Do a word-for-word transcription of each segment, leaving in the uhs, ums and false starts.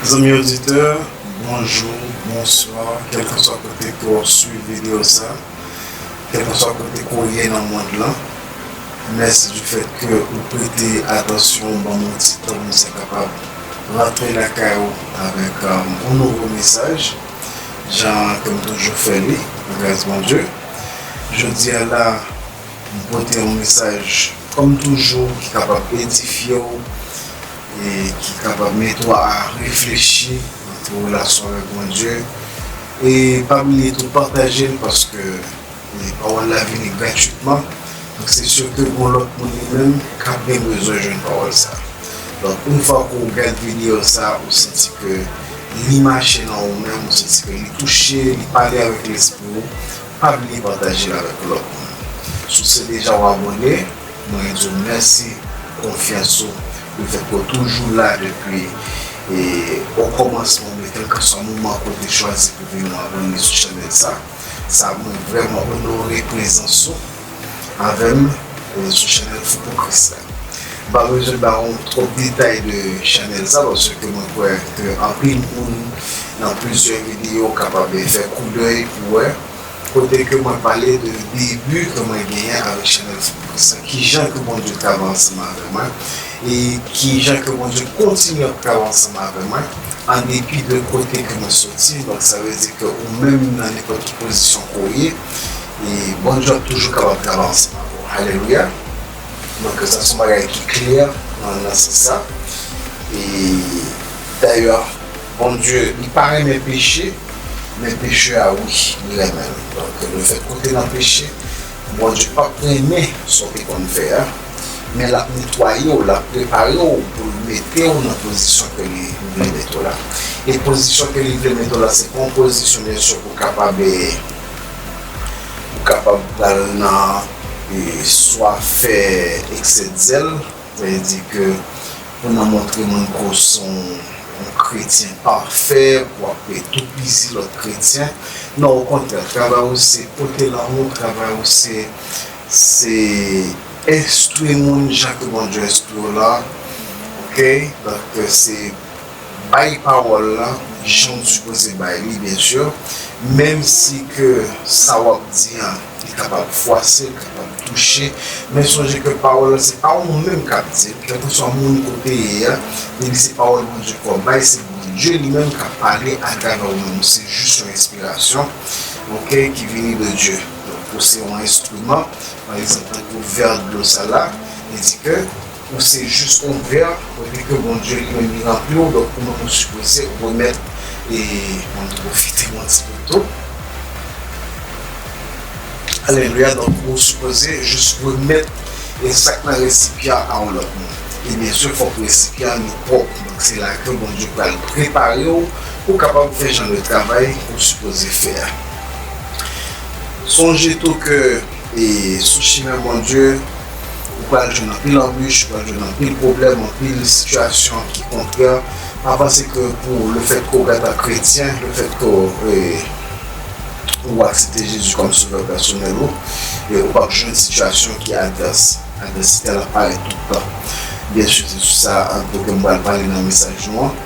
Zanmi oditè, bonjou, bonswa, kèlkanswa kote ke w ap swiv videyo sa, kèlkanswa kote ke w ye nan mond lan, mèsi di fèt ke ou prete atansyon ban m yon ti tan pou m sa kapab rantre lakay ou avèk, um, yon nouvo mesaj, jan ke m toujou fè li, nan gras Bondye. Jodi a la, m pote yon mesaj, kòm toujou, ki kapab edifye w e ki kapab mete w a reflechi nan tou relasyon avèk Bondye. E pa bliye tou pataje l, paske e pawòl la vini gratitman. Donk, se si ke gon lòt moun li menm k ap gen bezwen jwenn pawòl sa. Donk, yon fwa ke w gad videyo sa, ou santi ke li mache nan ou menm, ou santi ke li touche, li pale avèk lespri w, pa bliye pataje l avèk lòt moun. Si w se deja w abòne, mwen di w mèsi konfyans ou, lefèt ke w toujou la depi, e, okòmansman, oubyen kèlkanswa moman ke w te chwazi pou vin abòne sou chanèl sa. Sa, mwen vrèman onore prezans ou avè m, e, sou chanèl Fou pou Kris la. M pa bezwen ba w twòp detay de chanèl sa, paske mwen kwè ke anpil moun nan plizyè videyo kapab fè koudèy pou wè kote ke mwen pale de debi ke mwen genyen avèk chanèl Fou pou Kris la, kijan ke Bondye travay ansanm avè mwen, e kijan ke Bondye kontinye ap travay ansanm avè mwen, an depi de kote ke mwen soti. Donk, sa vle di ke ou menm nan nenpòt ki pozisyon ke w ye, e Bondye ap toujou kapab travay ansanm avè w. Alelouya! Donk, sa se yon bagay ki klè nan, nan sans sa. E dayè, Bondye, li pa renmen peche, men pechè a, wi, li renmen l. Donk, lefèt ke w te nan peche, Bondye p ap renmen sa w te konn fè a, men l ap netwaye w, l ap prepare w pou l mete w nan pozisyon ke li vle mete w la. E pozisyon ke li vle mete w la, se pa yon pozisyon, byen si, pou w kapab, e, ou kapab pral nan, e, swa fè eksè de zèl, sa vle di ke pou nan montre moun ke w se yon, yon kretyen pafè, pou w ap toupizi lòt kretyen. Non, okontrè, travay ou se pote lanmou, travay ou se, se enstwi moun jan ke Bondye enstwi w la, oke? Donk, se bay pawòl la jan w sipoze bay li, byen si, menm si ke sa w ap di an, li kapab fwase, li kapab touche, men sonje ke pawòl la, se pa ou menm k ap di l, kèlkeswa moun ke w te ye a, depi se pawòl Bondye ke w ap bay, se Bondye li menm k ap pale atravè ou menm, se jis yon enspirasyon, oke, ki vini de Dye. Donk, ou se yon enstriman, pa egzanp, tankou vè dlo sa la, li di ke ou se jis yon vè, kote ke Bondye li menm li ranpli w, donk ou menm ou sipoze remèt, e mwen pwofite yon ti poto. Alelouya, donk ou sipoze jis remèt, e sa k nan resipyan a yon lòt moun. E byen si, fòk resipyan an li pwòp. Donk se la ke Bondye pral prepare w pou w kapab fè jan de travay ke w sipoze fè a. Sonje tou ke, e, sou chimen Bondye, ou pral jwenn anpil anbich, ou pral jwenn anpil pwoblèm, anpil sitiyasyon ki kontrè. Pa panse ke pou lefèt ke w gentan kretyen, lefèt ke, e, ou aksepte Jezi kòm sovè pèsonèl ou, e ou p ap jwenn sitiyasyon ki advès. Advèsite a ap parèt tout tan. Byen si, se sou sa, an tou ke m pral pale nan mesaj nou an.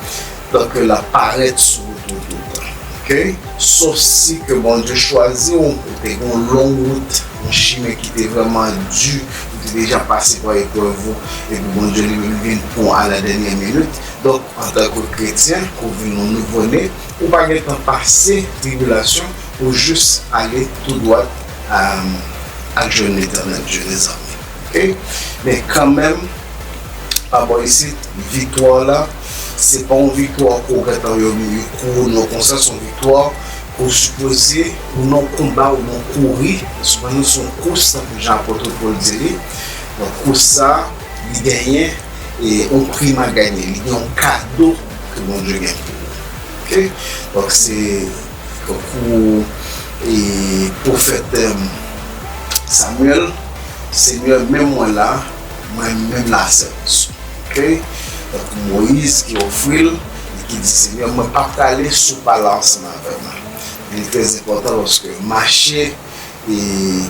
Donk, l ap parèt sou wout ou tout tan. Oke? Sof si ke Bondye chwazi w, ou te gen yon long wout, yon chimen ki te vrèman di, ou te deja pase pa eprèv ou, epi Bondye li menm vin pran w a la dènyè minit. Donk, antanke kretyen, ke w vin yon nouvo ne, ou pa gentan pase tribilasyon, ou jis ale tou dwat, um, al jwenn Letènèl Dye, mezanmi. Oke? Men kanmenm, pa bò isit, viktwa la, se pa yon viktwa ke w gentan yo, yo kouwone w konsa, se yon viktwa ke w sipoze, ou nan konba, ou nan kouri, paske nou se yon kous, tankou jan apot Pòl di li. Donk, kous sa, li genyen, e yon pri m a ganye, li gen yon kado ke Bondye gen pou ou. Oke? Donk, se tankou, e, pwofèt, em, Samyèl, Senyè, men mwen la, mwen menm la sèvis ou. Oke? Tankou Moyiz ki ofri l, e ki di, Senyè, mwen p ap prale si w pa la ansanm avè mwen. Li trè enpòtan paske mache, e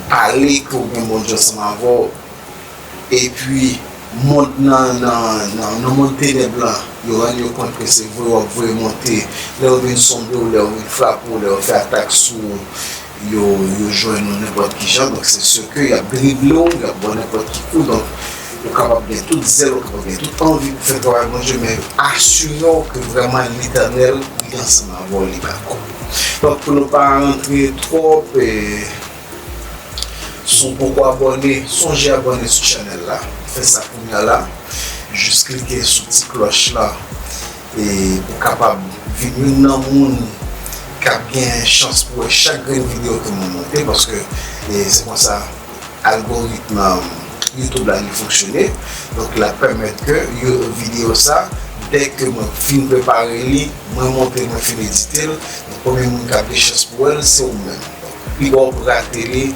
pale ke w gen Bondye ansanm avè w, epi mond nan, nan, nan, nan mond tenèb lan, Yo rann yo kont ke se voye w ap voye monte. Lè yo vin sonble w, lè yo vin frape w, lè yo fè atak sou ou, yo, yo jwenn ou nenpòt ki jan. Donk, se si ke y ap drible w, y ap ba w nenpòt ki kou. Donk, ou kapab gen tout zèl, ou kapab gen tout anvi pou fè travay Bondye, men asire w ke vrèman Letènèl, li ansanm avè w, li bak ou. Donk, pou nou pa rantre twòp, e, si w poko abòne, sonje abòne sou chanèl la. Fè sa kounye a la. Jis klike sou ti klòch la. E pou kapab vin youn nan moun k ap gen chans pou wè chak grenn videyo ke mwen monte, paske, e, se konsa algoritm, um, YouTube la li fonksyone. Donk, l ap pèmèt ke yo, videyo sa, dèke mwen fin prepare li, mwen monte, mwen fin edite l, donk, premye moun k ap gen chans pou wè l, se ou menm. Donk, pi bon w rate li,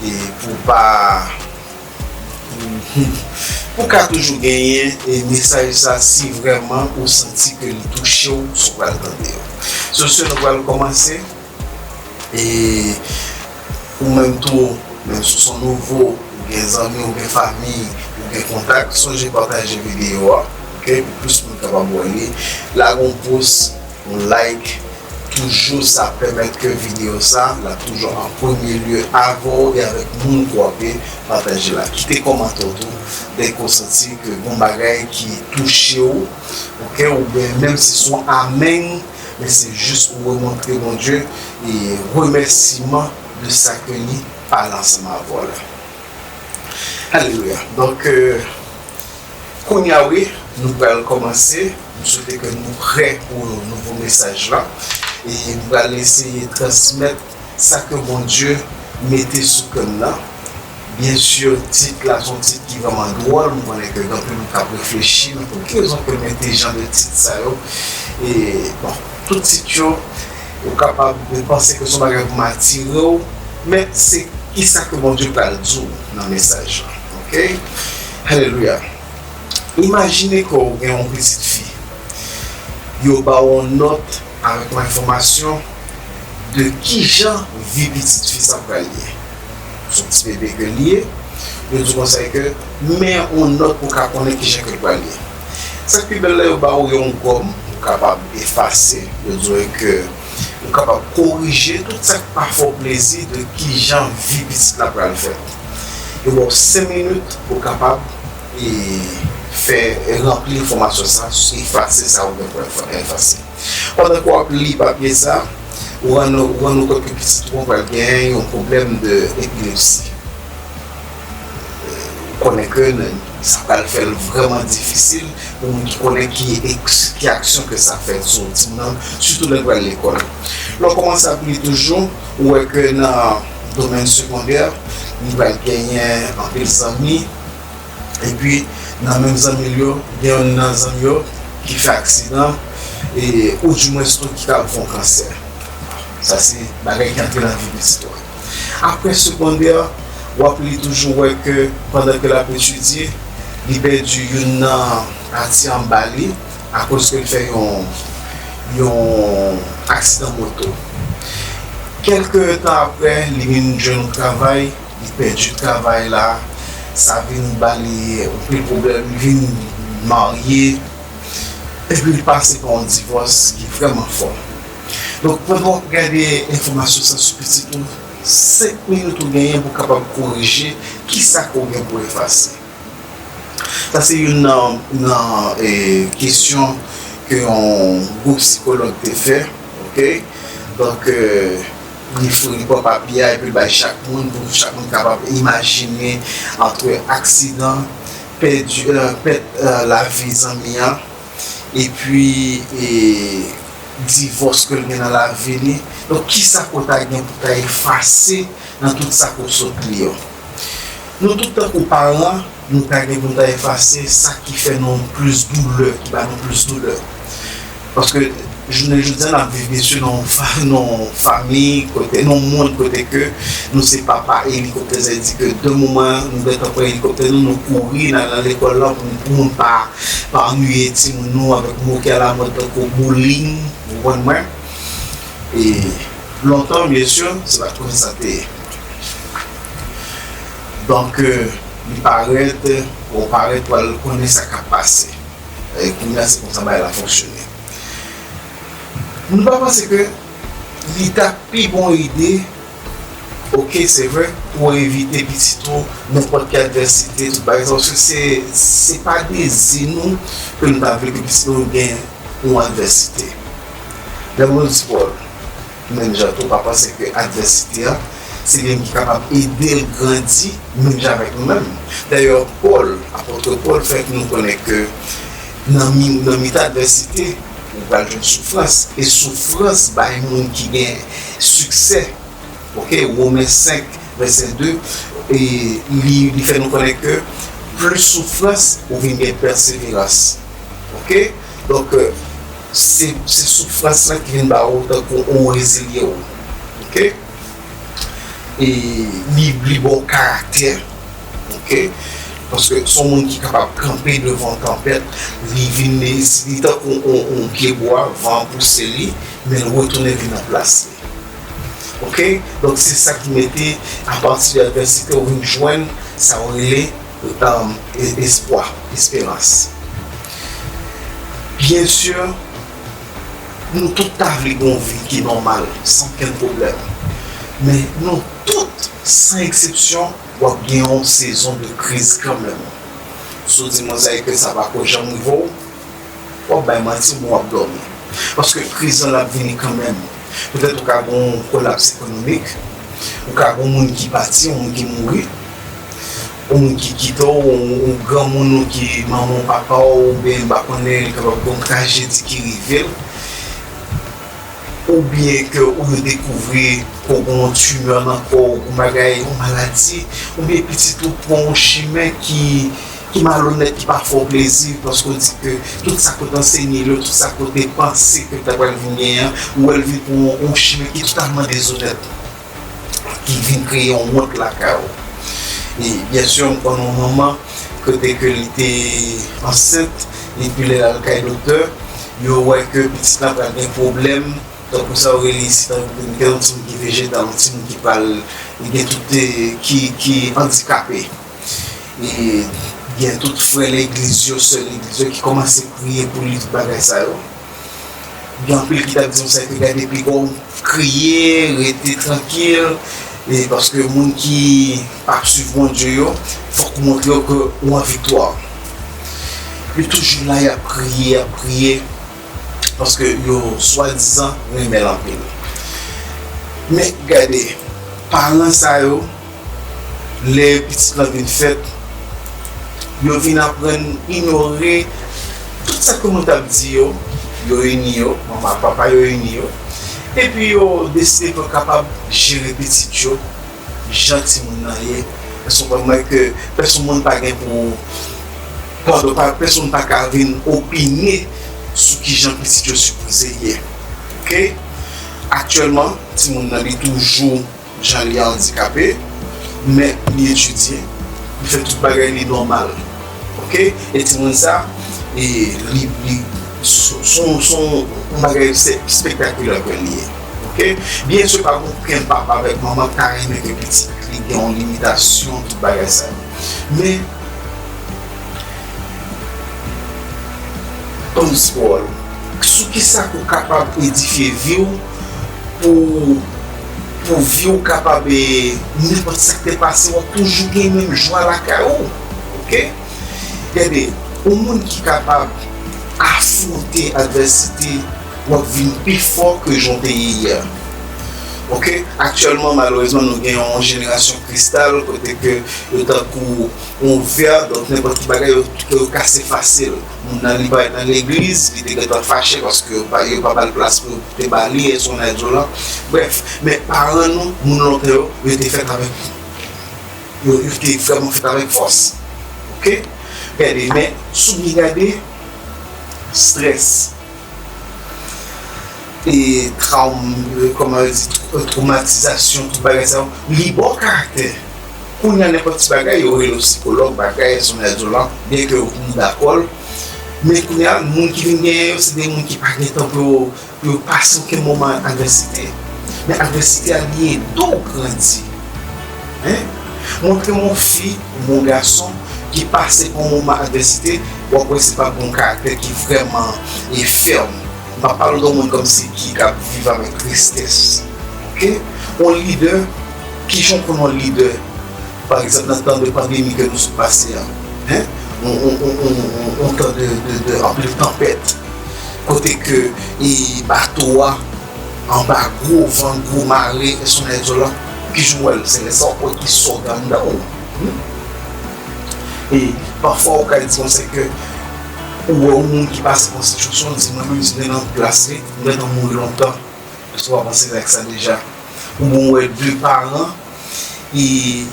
e pou pa, pou, pou ka toujou genyen, e, mesaj sa, si vrèman ou santi ke li touche w, si w pral tande yo. Sou se, nou pral kòmanse. E ou menm tou, menm si w se yon nouvo, ou gen zanmi, ou gen fanmi, ou gen kontak, sonje pataje videyo a, oke, pou plis moun kapab wè li. Lage yon pous, yon like, toujou sa ap pèmèt ke videyo sa, l ap toujou an premye lye avè w e avèk moun ke w ap pataje la. Kite kòmantè w tou, dèke w santi ke gen yon bagay ki touche w, oke, oubyen menm si se yon amèn, men se jis pou remontre Bondye e remèsiman de sa ke li pale ansanm avè w la. Alelouya. Donk, e, kounye a, wi, nou pral kòmanse. M swete ke nou prè pou nouvo mesaj la. E m pral eseye transmèt sa ke Bondye mete sou kè m nan. Byen si, tit la se yon tit ki vrèman dwòl. M konnen ke gen anpil moun k ap reflechi nan pou ki rezon ke l mete jan de tit sa yo. E, bon, tout tit yo, ou kapab panse ke se yon bagay pou matire w, men se kisa ke Bondye pral di w nan mesaj la. Oke? Alelouya. Imajine ke w gen yon pitit fi. Yo ba w yon nòt avèk yon enfòmasyon de kijan vi pitit fi sa pral ye. Se yon ti bebe ke l ye. Yo di w konsa ke men yon nòt pou w ka konnen kijan ke l pral ye. Sa k pi bèl la, yo ba w yon gòm pou w kapab efase. Yo di w ke ou kapab korije tout sa k pa fè w plezi de kijan vi pitit la pral fèt. Yo ba w senk minit pou w kapab e fè, e ranpli enfòmasyon sa, efase sa ou gen pou efase. Pandan ke w ap li papye sa, ou rann ou, ou rann ou kont ke pitit ou an pral gen yon pwoblèm de epilepsi. Ou konnen ke n-, sa pral fè l vrèman difisil pou moun ki konnen ki eks-, ki aksyon ke sa fè sou timoun nan, sitou lè l pral lekòl. Lè w kòmanse ap li toujou, ou wè ke nan domèn segondè, li pral genyen anpil zanmi, epi nan menm zanmi l yo, gen youn nan zanmi yo ki fè aksidan, e, oudimwens tou ki ka fè yon kansè. Sa se bagay ki antre nan vi pitit ou an. Apre segondè, w ap li toujou wè ke pandan ke l ap etidye, li pèdi youn nan pati anba li akoz ke l fè yon, yon aksidan moto. Kèlke tan apre, li vin jwenn yon travay, li pèdi travay la, sa vin ba li anpil pwoblèm, li vin marye, epi li pase pa yon divòs ki vrèman fò. Donk, pandan w ap gade enfòmasyon sa sou pitit ou, senk minit ou genyen pou w kapab korije kisa ke w gen pou efase. Sa se youn nan, nan, e, kesyon ke yon gwoup sikològ te fè, oke? Donk, e, li fè, li pran papye a epi l bay chak moun, pou chak moun kapab imajine ant aksidan, pèdi, e, pèt, e, lavi zanmi an, epi, e, divòs ke l gen nan lavi li. Donk, kisa ke w ta gen pou w ta efase nan tout sa ke w sot li yo? Nou tout tankou paran, nou ta gen pou n ta efase sa ki fè nou plis doulè, ki ba nou plis doulè. Paske jounen jodi a, n ap viv, byen si, nan yon fa-, nan yon fanmi, kote, nan yon mond kote ke nou se papa elikoptè. Sa vle di ke de moman nou gentan pran elikoptè nou, nou kouri, n al nan lekòl la pou, pou moun pa, pa annuiye timoun nou avèk mo ki alamòd tankou bullying, ou konprann mwen? E lontan, byen si, se pa t konsa sa te ye. Donk, e, li parèt, ou parèt pou al konnen sa k ap pase. E kounye a, se konsa bagay la fonksyone. Nou pa panse ke li ta pi bon ide, oke, se vre, pou evite pitit ou nenpòt ki advèsite, tout bagay sa, paske se, se pa dezi nou ke nou ta vle ke pitit nou gen yon advèsite. Lè mwen di Pòl, menm jan tou, pa panse ke advèsite a, se li menm ki kapab ede l grandi, menm jan avèk nou menm. Dayè, Pòl, apot Pòl fè nou konnen ke nan mi-, nan mitan advèsite, ou pral jwenn soufrans, e soufrans bay moun ki gen siksè. Oke, Women senk, vèsè de, e li, li fè nou konnen ke plis soufrans, ou vin gen pèseverans. Oke? Donk, euh, se, se soufrans lan ki vin ba ou tankou yon rezilye ou. Oke? E li, li ba w karaktè. Oke? Paske se yon moun ki kapab kanpe devan tanpèt, li vin, li, li tankou yon, yon pyebwa, van pouse li, men l retounen vin nan plas li. Oke? Donk, se sa ki mete, apati de advèsite, ou vin jwenn sa yo rele, um, e-, espwa, esperans. Byen si, nou tout ta vle gen yon vi ki nòmal, san okenn pwoblèm. Men nou tout, san eksepsyon, w ap gen yon sezon de kriz kanmenm. Si w di mwen sa e ke sa pa ko janm rive w, w ap bay manti oubyen w ap dòmi. Paske kriz lan ap vini kanmenm. Petèt ou ka gen yon kolaps ekonomik, ou ka gen yon moun ki pati, yon moun ki mouri, yon moun ki kite w, yon, yon granmoun ou ki manman w, papa w, oubyen m pa konnen, li kapab gen yon trajedi ki rive l. Oubyen ke ou yo dekouvri ke w gen yon timè nan kò w, yon bagay, yon maladi, oubyen pitit ou pran yon chimen ki, ki malonèt, ki pa fè w plezi, paske w di ke tout sa ke w t ansenye l yo, tout sa ke w te panse ke l ta pral vin genyen an, ou wè l vin pran yon, yon chimen ki totalman dezonèt, ki vin kreye yon wont lakay ou. E byen si, m konn yon manman, kote ke li te ansent, epi lè l al kay doktè, yo wè ke pitit la pral gen pwoblèm, tankou sa yo rele isit an Repiblik Dominikèn, yon timoun ki vejetal, yon timoun ki pral, li gen tout, eh, ki, ki andikape. E gen tout frè legliz yo, sè legliz yo ki kòmanse priye pou li, tout bagay sa yo. Gen anpil ki t ap di m sa, ke gade, pigòw kriye, rete trankil, e paske moun ki p ap swiv Bondye yo, fòk ou montre yo ke ou an viktwa. Yo toujou la, y ap priye, y ap priye, paske yo swadizan renmen l anpil. Men gade, paran sa yo, lè pitit lan vin fèt, yo vin aprann inyore tout sa ke moun t ap di yo, yo ini yo, manman ak papa yo ini yo, epi yo deside pou yo kapab jere pitit yo jan timoun nan ye. Èske w konprann mwen ke pèsonn moun pa gen pou, padon, pa, pèsonn pa ka vin opine sou kijan pitit yo sipoze ye. Oke? Aktyèlman, timoun nan li toujou jan li andikape, men li etidye, li fè tout bagay li nòmal. Oke? E timoun sa, e li, li, s-, s-, s-, yon bagay se espektakilè ke li ye. Oke? Byen si, pa gen okenn papa avèk manman ki ta renmen ke pitit li gen yon limitasyon, tout bagay sa yo. Men, Tom Sport, sou kisa ke w kapab edifye vi w pou, pou vi w kapab, e, nenpòt sa k te pase, w ap toujou gen menm jwa lakay ou. Oke? Gade, yon moun ki kapab afwonte advèsite, w ap vin pi fò ke jan w te ye yè. Oke? Aktyèlman, malerezman, nou gen yon jenerasyon kristal kote ke yo tankou yon vè, donk nenpòt ki bagay yo, yo kase fasil. Moun nan li parèt nan legliz, li te gentan fache paske yo pa, yo pa ba l plas pou yo te ba li, èske w nan dyo la. Brèf, men paran nou, moun lontan yo, yo te fèt avèk, yo, yo te vrèman fèt avèk fòs. Oke? Gade, men, si w byen gade, strès, e trawm, e, kòman yo di, tw-, twomatizasyon, tout bagay sa yo, li ba w karaktè. Kounye a, nenpòt ti bagay, yo rele w sikològ, bagay, èske w nan dyo la, byen ke nou dakò l. Men kounye a, moun ki vin genyen yo, se de moun ki pa gen tan pou yo, pou yo pase okenn moman advèsite. Men advèsite a, li ede w grandi. Hein? Montre m yon fi, yon gason ki pase pa yon moman advèsite, w ap wè se pa yon karaktè ki vrèman e fèm. M pa pale de yon moun kòmsi ki, k ap viv avèk tristès. Oke? Yon lidè, kijan w konn yon lidè? Pa egzanp, nan tan de pandemi ke nou sot pase a, en? Yon, yon, yon, yon, yon, yon tan de, de, de anpil tanpèt, kote ke e bato a anba gwo van, gwo mare, èske w wè l? Kijan w wè l? Se lè sa w kwè ki sòt anndan w. Hmm? E pafwa, ou ka di konsa ke ou wè yon moun ki pase pa yon sitiyasyon, ou di, "Mwen menm, si m te nan plas li, m gentan mouri lontan." Èske w pa panse avèk sa deja? Oubyen w wè de paran e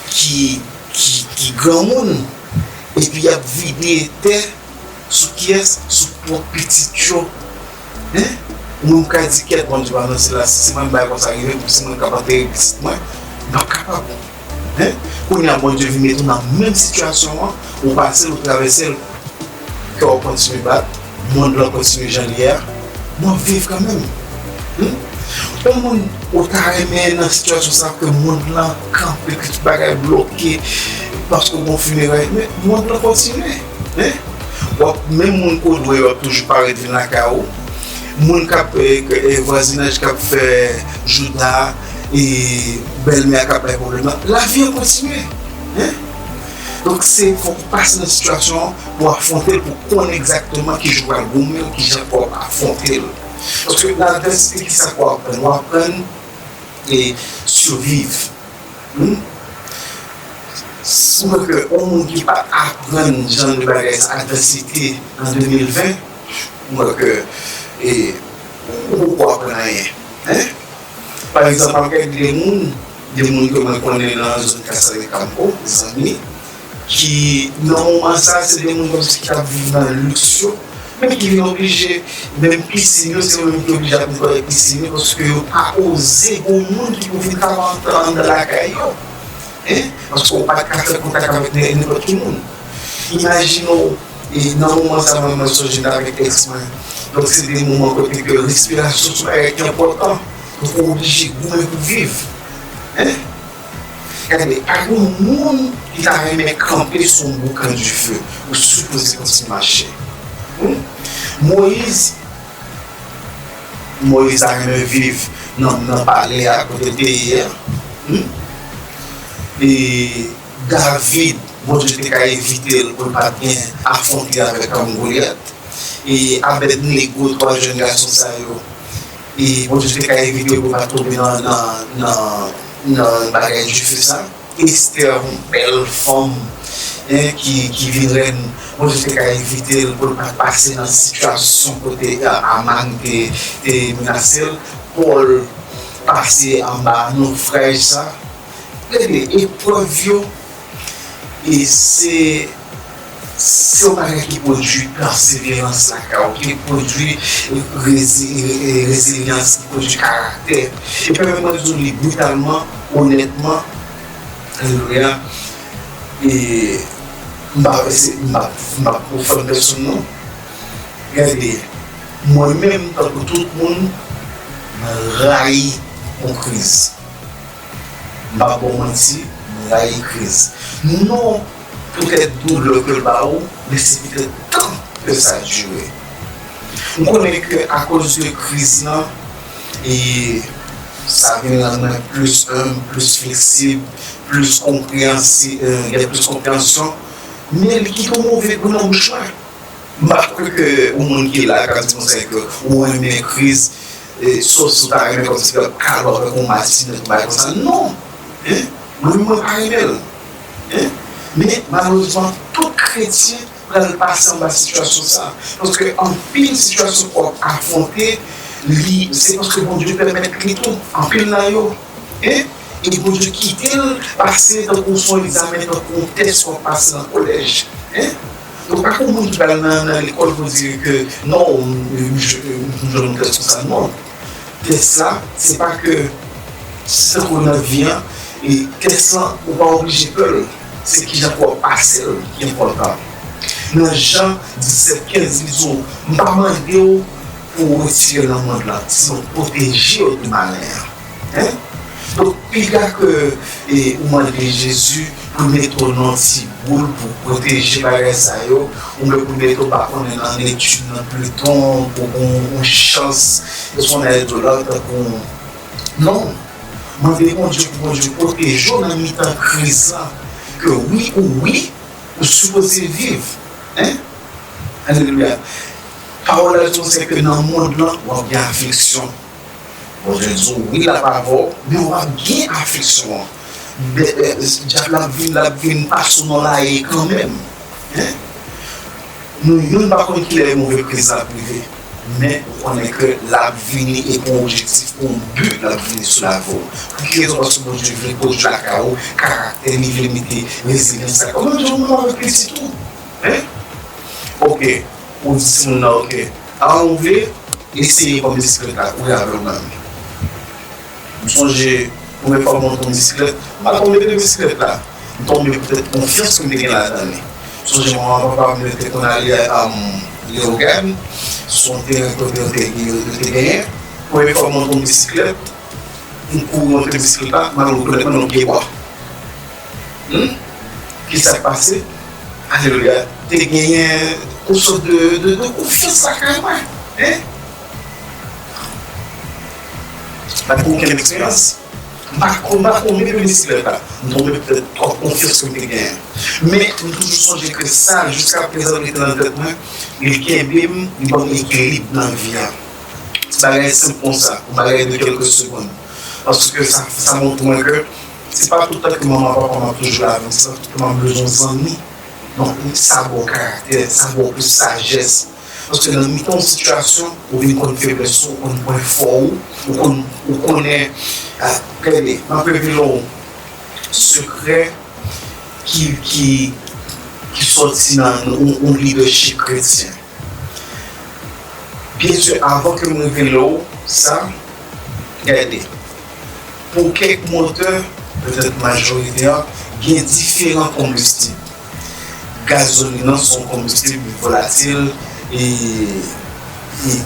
ki, ki, ki granmoun, epi y ap vide tè sou kiyès? Sou pwòp pitit yo. Hein? Ou menm ka di, "Kèt, Bondye pa nan syèl la, si se mwen, bagay konsa rive m, si mwen k ap antere pitit mwen, m p ap kapab." Hein? Kounye a, Bondye vin mete w nan menm sitiyasyon an, ou pase l, ou travèse l. Kè w ap kontinye bat, mond lan kontinye jan l ye a, m ap viv kanmenm. Hmm? Yon moun ou ta renmen nan sitiyasyon sa ke mond lan kanpe, ke tout bagay bloke, paske w gen yon fineray, men mond lan kontinye. Hein? W ap, menm moun ke w dwe yo ap toujou parèt vin lakay ou. Moun k ap, eh, eh, vwazinaj k ap fè jouda, e bèlmè a k ap bay pwoblèm nan, lavi an kontinye. Hein? Donk, se fòk ou pase nan sitiyasyon an pou w afwonte l, pou w konnen egzakteman kijan w pral goumen, kijan pou w ap afwonte l. Paske nan advèsite, kisa ke w aprann? W aprann e siviv. Hmm? Si w wè ke yon moun ki pa t aprann jan de bagay sa, advèsite an de mil ven, m wè ke, e, ou poko aprann anyen. Hein? Pa egzanp, m ap gade de moun, de moun ke mwen konnen nan zòn Casale Campo, zanmi, ki nan moman sa, se de moun kòmsi ki t ap viv nan liks yo, men ki vin oblije, menm pisin yo, se yo menm ki oblije ap netwaye pisin yo, paske yo pa oze gon moun ki pou vin travay anndan, anndan lakay yo. Hein? Paske w pa t ka fè kontak avèk nen-, nenpòt ki moun. Imajine w, e nan moman sa, mwen, mwen sonje m t avèk èks mwen. Donk, se de moman kote ke respirasyon se yon bagay ki enpòtan. Donk, ou oblije goumen pou viv. Hein? Gade, pa gen moun ki ta renmen kanpe sou yon boukan dife. Ou sipoze kontinye mache. Hmm? Moyiz, Moyiz ta renmen viv nan, nan palè a kote l te ye a. Hmm? E David, Bondye te ka evite l pou l pa t gen afwonte avèk, um, Golyat. E Abèdnego, twa jèn gason sa yo, e Bondye te ka evite yo pou yo pa t tonbe nan, nan, nan, nan bagay dife sa. Estè, yon bèl fanm, en, ki, ki vin rèn, Bondye te ka evite l pou l pa t pase nan sitiyasyon kote, a, Aman te, te menase l. Pòl pase anba nofraj sa. Gade, eprèv yo, e se, se yon bagay ki pwodui pèseverans lakay ou, ki pwodui rezi-, e, rezilyans, ki pwodui karaktè. E pèmèt mwen di w li britalman, onètman, alelouya, e m pa, se, m pa, m pa ofann pèsonn non. Gade, mwen menm, tankou tout moun, mwen rayi yon kriz. M p ap ba w manti, m rayi kriz. Non poutèt doulè ke l ba ou, men se poutèt tan ke sa dire. M konnen ke akoz de kriz lan, e sa vin rann mwen plis enb, plis fleksib, plis konpreyansi-, e, gen plis konpreyansyon, men li kite yon move gou nan bouch mwen. M pa kwè ke yon moun ki la ka di konsa ke ou renmen kriz, e, sof si w ta renmen kòmsi w ap kale w avèk yon matinèt, yon bagay konsa. Non! Hein? Mwen menm, mwen pa renmen l. Hein? Men, malerezman, tout kretyen pral pase anba sitiyasyon sa. Paske anpil sitiyasyon ke w ap afwonte, li, se paske Bondye pèmèt li tou. Anpil nan yo. Hein? E Bondye kite l pase tankou se yon egzamen, tankou yon tès w ap pase nan kolèj. Hein? Donk, pa kou moun ki pral nan, nan lekòl pou di ke, "Non, m, m, m, m jwenn yon tès konsa." Non. Tès la, se pa ke, se tankou nan vi an, e tès lan, ou pa oblije pè l. Se kijan pou w ap pase l ki enpòtan. Nan Jan disèt kenz, li di w, "M pa mande w pou w retire nan mond lan, sinon pwoteje yo de malen an." Hein? Donk, piga ke, e, ou mande Jezi pou l mete w nan ti boul pou pwoteje bagay sa yo, oubyen pou l mete w pa konnen nan etid, nan peloton, pou w gen yon chans, e sou yon nèg dola, tankou, non. Mande Bondye pou Bondye pwoteje w nan mitan kriz la. Ke wi ou wi, ou sipoze viv. Hein? Alelouya. Pawòl la di nou se ke nan mond lan, w ap gen afliksyon. Bondye di w wi, l ap avè w, men w ap gen afliksyon an. Bè- bè- Dyab la ap vin, l ap vin pase w nan laye kanmenm. Hein? Nou youn pa konn kilè move kriz la ap rive, men ou konnen ke l ap vini e pou yon objektif, pou yon bi l ap vini sou lavi w. Pou ki rezon? Paske Bondye vle pwodui lakay ou karaktè li, vle mete rezilyans lakay ou. Menm jan ou menm avèk pitit ou. Hein? Oke, ou di timoun nan, oke, a ou vle eseye pran bisiklèt la, kouri avè l ou menm. M sonje, premye fwa m monte yon bisiklèt, m pa tonbe de bisiklèt la. M tonbe poutèt konfyans ke m te gen ladan li. M sonje manman papa m yo te konn ale um, Leyogàn, sou yon teren kote yo te, yo, yo te genyen. Premye fwa m monte yon bisiklèt, m kouri monte bisiklèt la, m al rekonèt mwen nan yon pyebwa. Hmm? Kisa k pase? Alelouya. Te genyen yon sòt de, de, de konfyans lakay mwen. Hein? M pa t gen okenn eksperyans. M pa konn, m pa konn menm bisiklèt la. M tonbe poutèt twòp konfyans ke m te genyen. Men, m toujou sonje ke sa, jiska prezan, rete nan tèt mwen, li kenbe m, li ban m ekilib nan vi a. Ti bagay senp konsa, yon bagay de kèlke segonn. Paske sa, sa montre mwen ke se pa tout tan ke manman, papa m ap toujou la avè m, se pa tout tan m ap bezwen zanmi. Non, sa ba w karaktè, sa ba w plis sajès. Paske nan mitan yon sitiyasyon, ou vin konn feblès ou, ou konn pwen fò ou, ou konn, ou konnen, ah, gade, m ap revele w sekrè ki, ki, ki sòti nan yon, yon lidèchip kretyen. Byen si, avan ke m revele w sa, gade, pou kèk motè, petèt majorite a, gen diferan konbistib. Gazolin nan se yon konbistib volatil e, e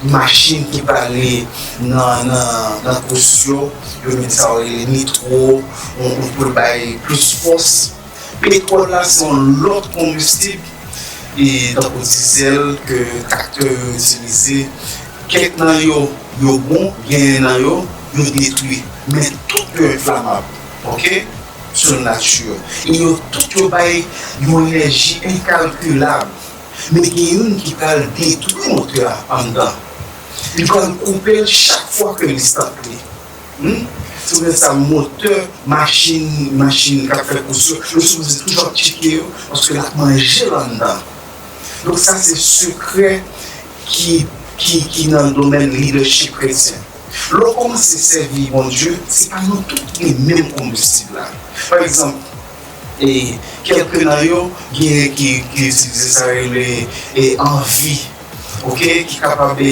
machin ki prale nan, nan, nan kous yo, yo mete sa yo rele nitwo, yon, yon pou l bay plis fòs. Petwòl la se yon lòt konbistib, e tankou dizèl ke traktè yo itilize. Kèk nan yo, yo bon, genyen nan yo, yo detwi. Men tout yo enflamab, oke? Selon nati yo. E yo tout yo bay yon enèji enkalkilab. Men gen youn ki pral detwi motè a anndan. Li pral koupe l chak fwa ke li start li. Hmm? Se pou sa motè, machin, machin k ap fè kous yo, yo sipoze toujou ap tcheke yo, paske l ap manje l anndan. Donk sa se sekrè ki, ki, ki nan domèn lidèchip kretyen. Lè w kòmanse sèvi Bondye, se pa nou tout ki gen menm konbistib la. Pa egzanp, e kèlke nan yo, genyen ki, ki itilize sa yo rele, e, anvi, oke, ki kapab, e,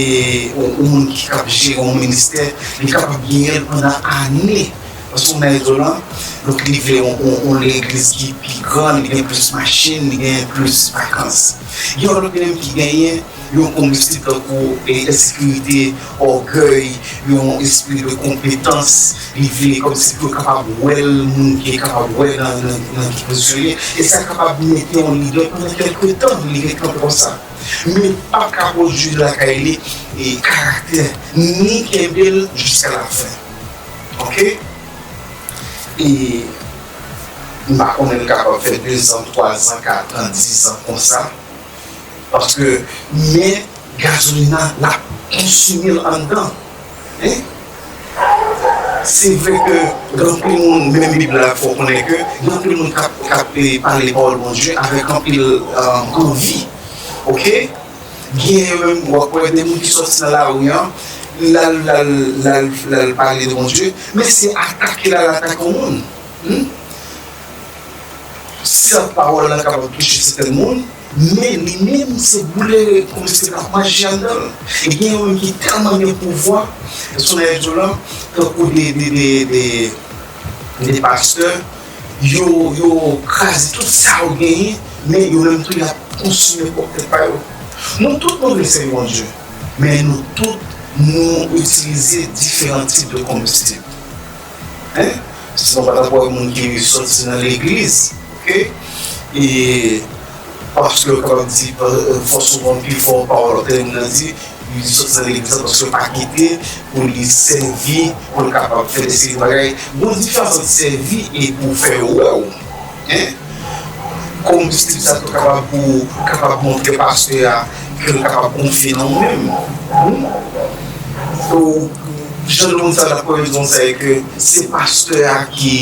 yon, yon moun ki kab jere yon ministè, li kapab genyen l pandan ane. Paske yon nèg izolan, donk li vle yon, yon, yon legliz ki pi gran, li gen plis machin, li gen plis vakans. Gen yon lòt menm ki genyen yon konbistib tankou, e, ensekirite, ògèy, yon espri de konpetans, li vle kòmsi pou yo kapab wè l, moun ki kapab wè nan, nan, nan ki pozisyon li ye. E sa kapab mete yon lidè pandan kèlke tan, li ret kanpe konsa. Men l p ap ka pwodui lakay li, e, karaktè, ni kenbe l jiska lafen. Oke? E m pa konnen l kapab fè dezan, twazan, katran, dizan konsa. Paske, men gazolin nan, l ap konsime l anndan. Hein? Se vre ke gen anpil moun, menm Bib la fè w konnen ke gen anpil moun k ap, k ap, eh, pale pawòl Bondye avèk anpil, eh, anvi. Oke? Gen yo menm, w ap wè de moun ki sòti nan lari an, l al, l al, l al, l al pale de Bondye, men se atake l al atake yon moun. Hmm? Sèt pawòl la kapab touche sèten moun, men li menm se boule kòmsi l ap mache anndan l. E gen yo menm ki tèlman gen pouvwa, sou nèg yo la, tankou de, de, de, de, de pastè, yo, yo kraze tout sa yo genyen, men yo menm tou y ap konsime pwòp tèt pa yo. Nou tout nou vle sèvi Bondye, men nou tout nou itilize diferan tip de konbistib. Hein? Sinon, pa t ap wè moun ki sòti nan legliz, oke? E paske yo kapab di, fò souvan pi fò pawòl anpil moun nan di, li sòti nan legliz la paske yo pa kite pou li sèvi, pou l kapab fè de seri de bagay. Gon diferans ant sèvi e pou fè yo wè w. Hein? Konbistib sa tou kapab pou kapab montre pastè a ke l kapab konfye nan ou menm. Hmm? Ou, jan de moun sa la, pwemye rezon sa e ke se pastè a ki,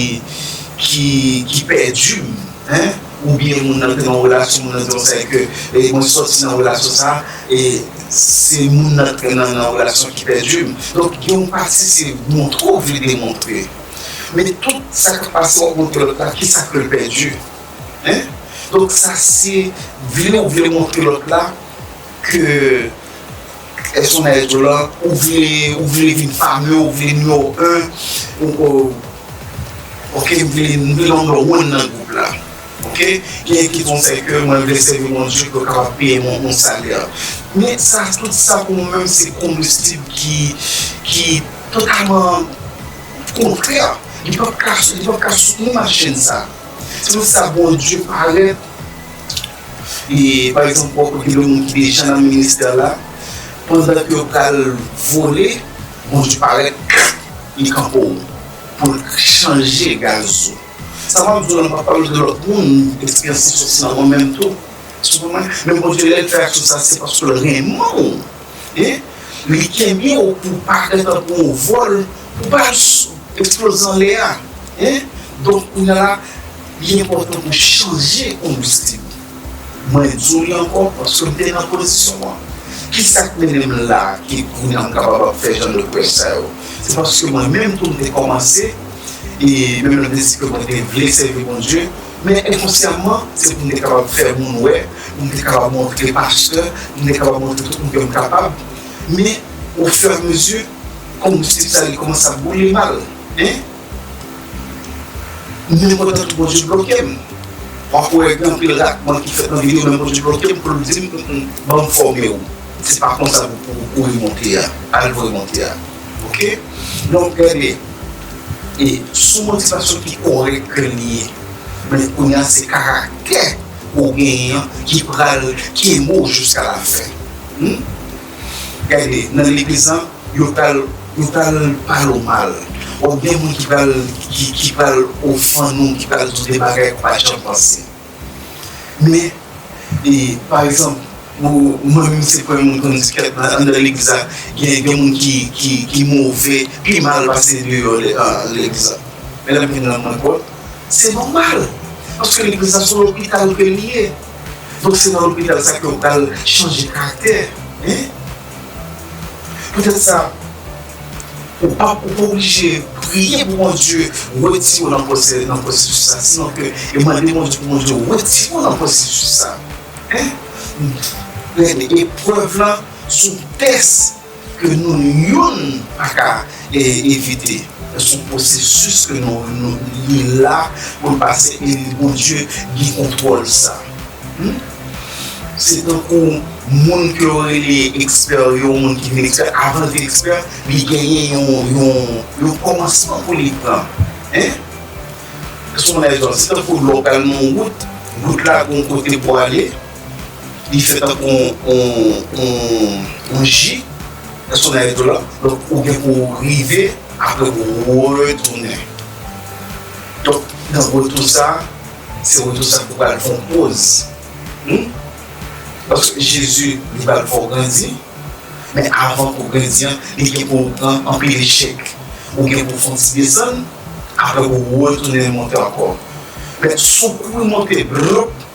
ki, ki pèdi m, hein? Oubyen moun nan te nan relasyon, moun nan te konsa e ke, e mwen sòti nan relasyon sa, e se moun nan te nan, nan relasyon ki pèdi m. Donk, gen yon pati se montre w vle demontre. Men tout sa k ap pase w ap montre lòt la, kisa ke l pèdi? Hein? Donk, sa se vle ou vle montre lòt la ke pèsonaj ou la, ou vle, ou vle vin fame, ou vle nimewo en, ou, ou, oke, m vle, m vle nimewo en nan gwoup la. Oke? Gen ki konsa ke mwen vle sèvi Bondye pou kapab peye mwen yon salè. Men sa, tout sa pou mwen menm se konbistib ki, ki totalman kontrè. Li p ap ka, li p ap ka soutni machin sa. Se pou sa Bondye parèt. E, pa egzanp, w ap gen de moun ki deja nan ministè la, pandan ke yo pral vole, Bondye parèt, li kanpe w pou l chanje gaz ou. Sa m ap di w la, m p ap pale de lòt moun, eksperyans lan soti nan mwen menm tou. Ou konprann? Men Bondye, lè l fè aksyon sa, se paske l renmen w. Hein? Li kenbe w pou w pa fè tankou yon vòl, pou w pa s-, eksploze anlè a. Hein? Donk, kounye a la, li enpòtan pou w chanje konbistib. Mwen di w li ankò, paske m te nan pozisyon an. Kisa k mennen m la, ki kounye a m kapab ap fè jan de prèch sa yo? Se paske mwen menm tou m te kòmanse, e menm lè m te di ke mwen te vle sèvi Bondye, men enkonsyaman, se pou m te kapab fè moun wè, pou m te kapab montre pastè, pou m te kapab montre tout moun ke m kapab. Men, ofiramezu, konbistib sa li kòmanse ap boule mal. Hein? Nenpòt tan tou Bondye bloke m. W ap wè gen anpil ratman ki fèt nan videyo, men Bondye bloke m pou l di m, "Mm, mm, ban m fòme w. Se pa konsa pou, pou, pou remonte a. Al remonte a." Oke? Donk, gade, e sou motivasyon ki kòrèk ke l ye, men kounye a se karaktè ou genyen an ki pral kenbe w jiska lafen. Hmm? Gade, nan legliz lan, yo pral, yo pral pale w mal. W ap gen moun ki pral, ki, ki pral ofann ou, ki pral di w de bagay ou pa t janm panse. Men, e, pa egzanp, ou, mwen menm se premye moun konn di kèt nan, anndan legliz la, gen, gen moun ki, ki, ki move, pi mal pase deyò le-, a, legliz la. Men lè m vin nan mwen pwòp, se nòmal. Paske legliz la se yon lopital ke li ye. Donk se nan lopital sa ke w pral chanje karaktè. Hein? Poutèt sa, ou pa, ou pa oblije priye pou Bondye retire w nan pwosè-, nan pwosesis sa. Sinon ke, e mande Bondye pou Bondye retire w nan pwosesis sa. Hein? Eprèv lan, se yon tès ke nou youn pa ka, e, evite. Se yon pwosesis ke nou, nou, li la pou l pase, e Bondye gen kontwòl sa. Hmm? Se tankou moun ke yo rele ekspè yo, moun ki vin ekspè, avan l vin ekspè, li genyen yon, yon, yon kòmansman pou li pran. Hein? Èske w konn sa? Se tankou lè w pral nan yon wout, wout la gon kote pou ale, li fè tankou yon, yon, yon, yon ji, èske w konn sa? Donk, ou gen pou w rive, apre pou w retounen. Donk, nan retou sa, se retou sa pou w pral fè yon poz. Hmm? Paske Jezi, li pral fè w grandi, men avan pou w grandi an, li gen pou w pran anpil echèk. Ou gen pou w fè yon ti desann, apre pou w retounen monte ankò. Men si w kouri monte, blop,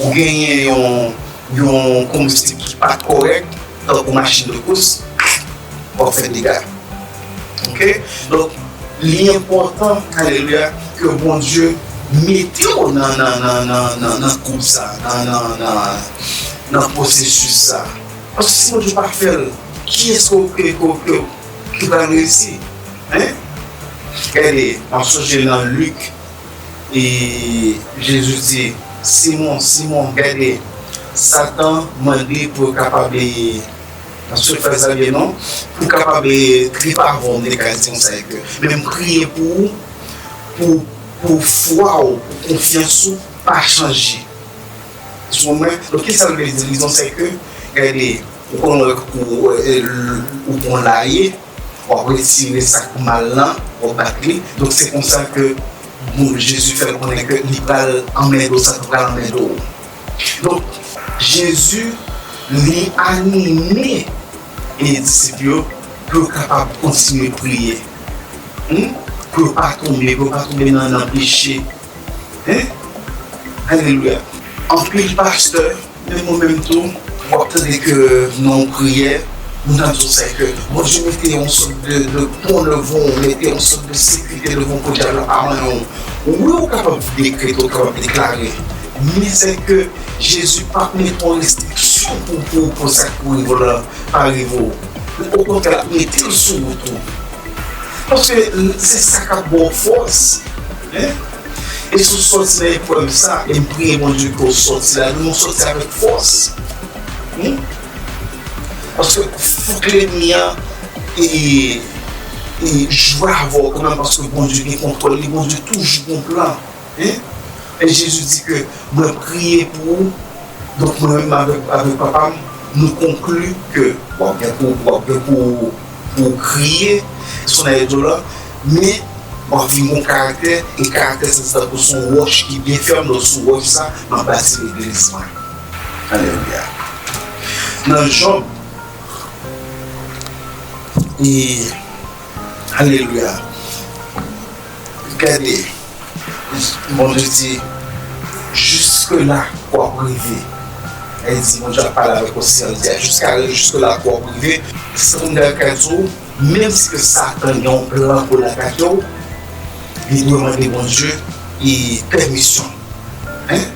ou genyen yon, yon konbistib ki pa t kòrèk, tankou machin de kous, w ap fè dega. Oke? Donk, li enpòtan, alelouya, ke Bondye mete w nan, nan, nan, nan, nan, nan gwoup sa, nan, nan, nan, nan pwosesis sa. Paske si Bondye pa fè l, kiyès ke, ke, ke, ke, ki pral reyisi? Hein? Gade, m ap sonje nan Lik, e Jezi di, Simon, Simon, gade, Satan mande pou yo kapab, e, nan sou fraz la byen non, pou kapab, e, trip avè w, m te ka di konsa, e ke, men m priye pou ou, pou, pou fwa w, pou konfyans ou pa chanje. Ou konprann mwen? Donk, kisa l vle di? Rezon se ke, gade, ou konn wè kou, ou pran laye, w ap retire sa k mal lan, w ap bat li. Donk, se konsa ke, bon, Jezi fè l konnen ke li pral anmède w, Satan pral anmède w. Donk, Jezi, li anime e disip yo pou yo kapab kontinye priye. Hmm? Pou yo pa tonbe, pou yo pa tonbe nan, nan peche. Hein? Alelouya. Anpil pastè, menm ou menm tou, w ap tande ke nan yon priyè, moun nan di w sa ke Bondye mete yon sòt de, de pon devan w, mete yon sòt de sekirite devan w pou dyab la pa manyen w. Wi, ou kapab dekrete, ou kapab deklare. Men se ke Jezi p ap mete yon restriksyon pou, pou, pou sa k pou rive w la pa rive w. Okontrè, l ap mete l sou wout ou. Paske se sa k ap ba w fòs. Hein? E si w sòti nan eprèv sa, e m priye Bondye ke w sòti la, nou sòti avèk fòs. Hmm? Paske fòk lènmi an e, e jwe avè w kanmenm, paske Bondye gen kontwòl li, Bondye toujou gon plan. Hein? E Jezi di ke mwen priye pou ou, donk mwen menm avèk, avèk Papa m, nou konkli ke w ap gen pou, w ap gen pou, pou w kriye, sonay do la, men w ap vin gon karaktè, e karaktè sa se tankou se yon wòch ki byen fèm, donk sou wòch sa, m ap bati legliz mwen. Alelouya. Nan Jòb, e, alelouya. Gade, Bondye di, jiske la w ap rive. Li di, Bondye ap pale avèk yon siyal, li di, jiska, jiske la w ap rive. Satan ka di w, menm si ke Satan gen yon plan pou l atake w, li dwe mande Bondye e pèmisyon. Hein?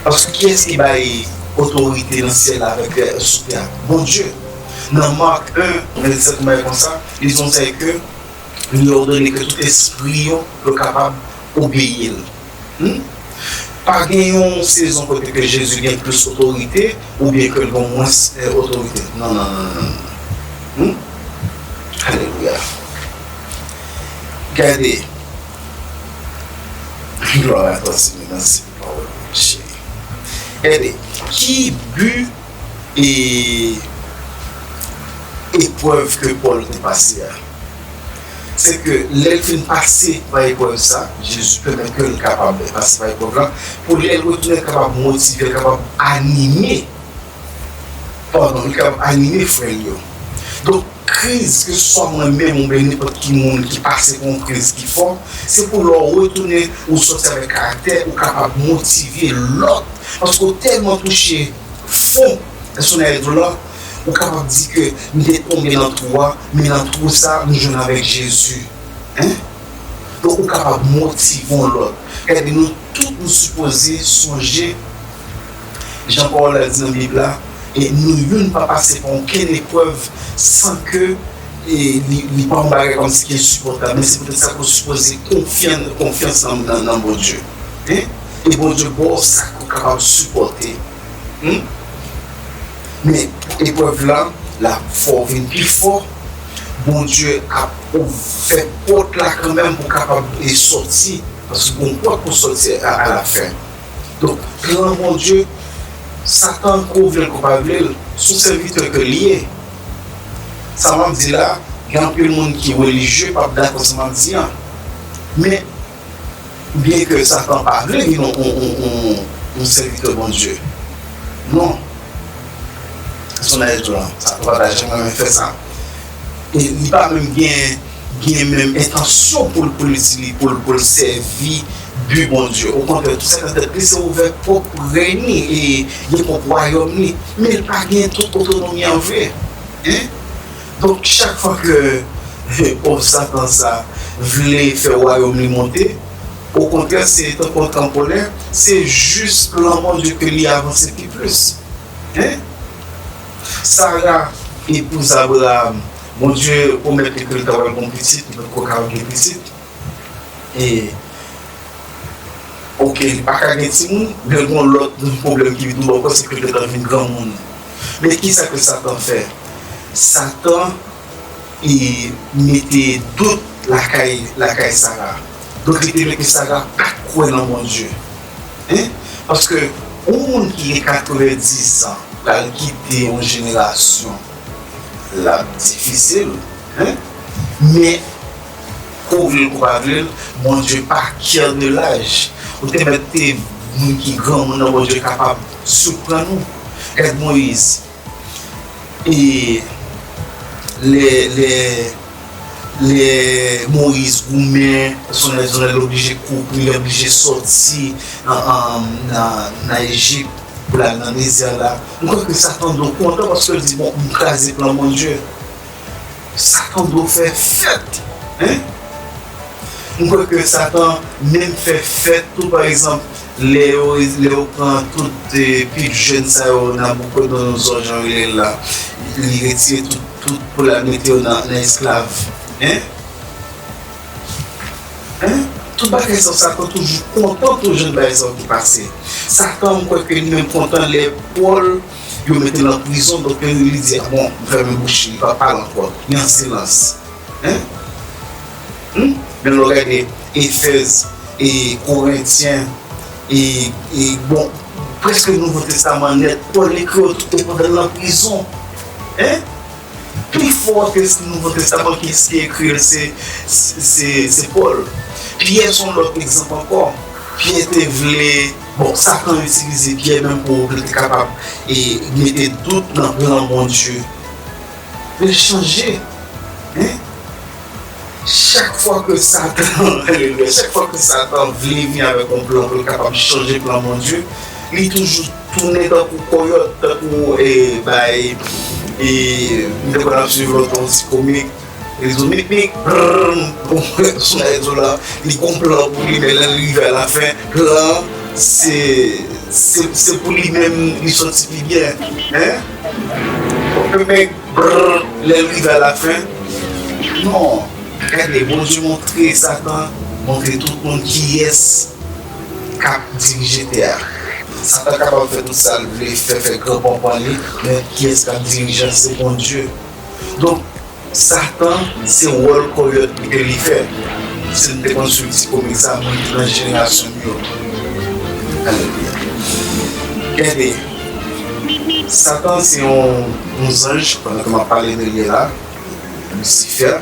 Paske kiyès ki bay otorite nan syèl la avèk, euh, sou tè a? Bondye. Nan Mak en, vennsenk, konsa, li di konsa ke li òdone ke tout espri yo, yo kapab obeyi l. Hmm? Pa gen yon sezon kote ke Jezi gen plis otorite oubyen ke l gen mwens, eh, otorite. Non, non, non, non, non. Hmm? Alelouya. Gade. Glwa a Twa Semi nan se pawòl cheri. Gade, ki bi e eprèv ke Pòl te pase a? Se ke lè l fin pase pa eprèv sa, Jezi pèmèt ke l kapab pase pa eprèv la, pou lè l retounen kapab motive, l kapab anime, padon, li kapab anime frè l yo. Donk, kriz, keseswa mwen menm oubyen nenpòt ki moun ki pase pa yon kriz ki fò, se pou lè w retounen, ou sòti avèk karaktè, ou kapab motive lòt. Paske w tèlman touche fon, èske w nan do la, ou kapab di ke m te tonbe nan twou a, men nan twou sa, m jwenn avèk Jezi. Hein? Donk, ou kapab motive yon lòt. Gade, nou tout, nou sipoze sonje, jan pawòl la di nan Bib la, e nou youn pa pase pa okenn eprèv san ke, e, li, li pa yon bagay kòmsi ki ensipòtab. Men se poutèt sa ke w sipoze konfyan, konfyans nan, nan, nan Bondye. Hein? E Bondye ba w sa ke w kapab sipòte. Hmm? Men eprèv la, l ap fè w vin pi fò. Bondye ap ou fè pòt la kanmenm pou w kapab e sòti. Paske gon pòt pou sòti a, alafen. Donk, plan Bondye, Satan, ke w vle l, ke w pa vle l, se yon sèvitè ke l ye. Sa m ap di la, gen anpil moun ki relijye, p ap dakò sa m ap di an. Men, byen ke Satan pa vle vin yon, yon, yon, yon, yon sèvitè Bondye. Non. Sou nan etou la, Satan pa ta janm renmen fè sa. E li pa menm gen, gen menm entansyon pou l, pou l itili-, pou l, pou l sèvi bi Bondye. Okontrè, tou sa k nan tèt li, se ouvè pwòp rèy li e gen pwòp wayòm li. Men l pa gen tout otonomi an vre. Hein? Donk, chak fwa ke, eh, pòv Satan sa vle fè wayòm li monte, okontrè, se tankou yon tranpolin, se jis plan Bondye ke li avanse pi plis. Hein? Sara, epouz Abraram, Bondye pwomèt li ke l ta pral gen yon pitit, li potko kapab gen pitit. E, oke, li pa ka gen timoun, men gon lòt pwoblèm ki vin tonbe ankò, se ke l gentan vin granmoun. Men kisa ke Satan fè? Satan, e, mete dout lakay, lakay Sara. Donk, li te vle ke Sara pa t kwè nan Bondye. Hein? Paske yon moun ki gen katrevendiz an pral kite yon jenerasyon, l ap difisil. Hein? Men, ko w vle l, ko w pa vle l, Bondye pa care de laj. Ou te mèt te moun ki granmoun nan, Bondye kapab siprann ou. Gad Moyiz. E lè, lè, lè Moyiz goumen, zonè, zonè, li oblije kouri, li oblije sòti nan, nan, nan, nan Ejip pou l al nan dezè la. M kwè ke Satan dwe kontan paske l di, bon, m kraze plan Bondye. Satan dwe fè fèt, hein? M kwè ke Satan menm fè fèt tou, pa egzanp, lè yo, lè yo pran tout, eh, pil jèn sa yo, Nabukodonozò, jan yo rele l la, li retire tout, tout pou l al mete yo nan, nan esklav. Hein? Hein? Tout bagay sa, Satan toujou kontan tou jwenn bagay sa ki pase. Satan, m kwè ke li menm kontan lè Pòl, yo mete l nan prizon, donk li di, a bon, m fèmen bouch li, li pa pale ankò, li an silans. Hein? Hmm? Men lè w gade Efèz e Korentyen, e, e bon, prèske Nouvo Testaman nèt, Pòl ekri yo tout pandan l nan prizon. Hein? Pi fò ke Nouvo Testaman, ki, ki ekri l, se, se, se, se Pòl. Pyè se yon lòt egzanp ankò. Pyè te vle, bon, Satan itilize Pyè menm pou, pou l te kapab e mete dout nan plan Bondye. Men chanje, hein? Chak fwa ke Satan, alelouya, chak fwa ke Satan vle vin avèk yon plan pou l kapab chanje plan Bondye, li toujou tounen tankou koyòt, tankou, e, bay, e, m te konn ap swiv lontan yon ti komik, li di w mik mik, brrr, bon, sou rezo la, li gon plan pou li, men lè l rive alafen, plan, se, se, se pou li menm, li soti pi byen, hein? Bon, men, brrr, lè l rive alafen, non, gade, Bondye montre Satan, montre tout moun kiyès k ap dirije tè a. Satan kapab fè tout sa l vle fè, fè gran panpan li, men kiyès k ap dirije a, se Bondye. Donk, Satan, se wòl koyòt li ke li fè. Si n te konn swiv ti komik sa, moun ki nan jenerasyon m yo. Alelouya. Gade, Satan se yon, yon zanj, pandan ke m ap pale de li la, Lisifè.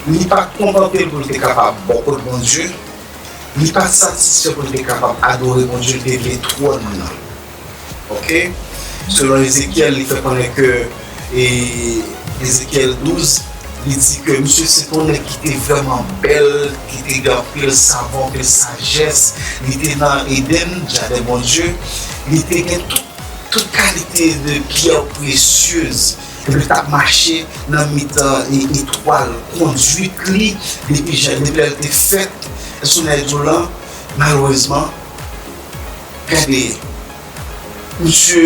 Li pa t kontante l pou l te kapab bò kot Bondye. Li pa t satisfè pou l te kapab adore Bondye, li te vle twòn nan. Oke? Selon Ezekyèl, li fè konnen ke, e, Ezekyèl douz, li di ke misye se te yon nèg ki te vrèman bèl, ki te gen anpil savwa, anpil sajès. Li te nan Edenn, jaden Bondye. Li te gen tout, tout kalite de pyè presyez. Epi l t ap mache nan mitan e, etwal, kondwit li, depi jan, depi lè l te fèt, èske w nèg di w lan, malerezman, gade, misye,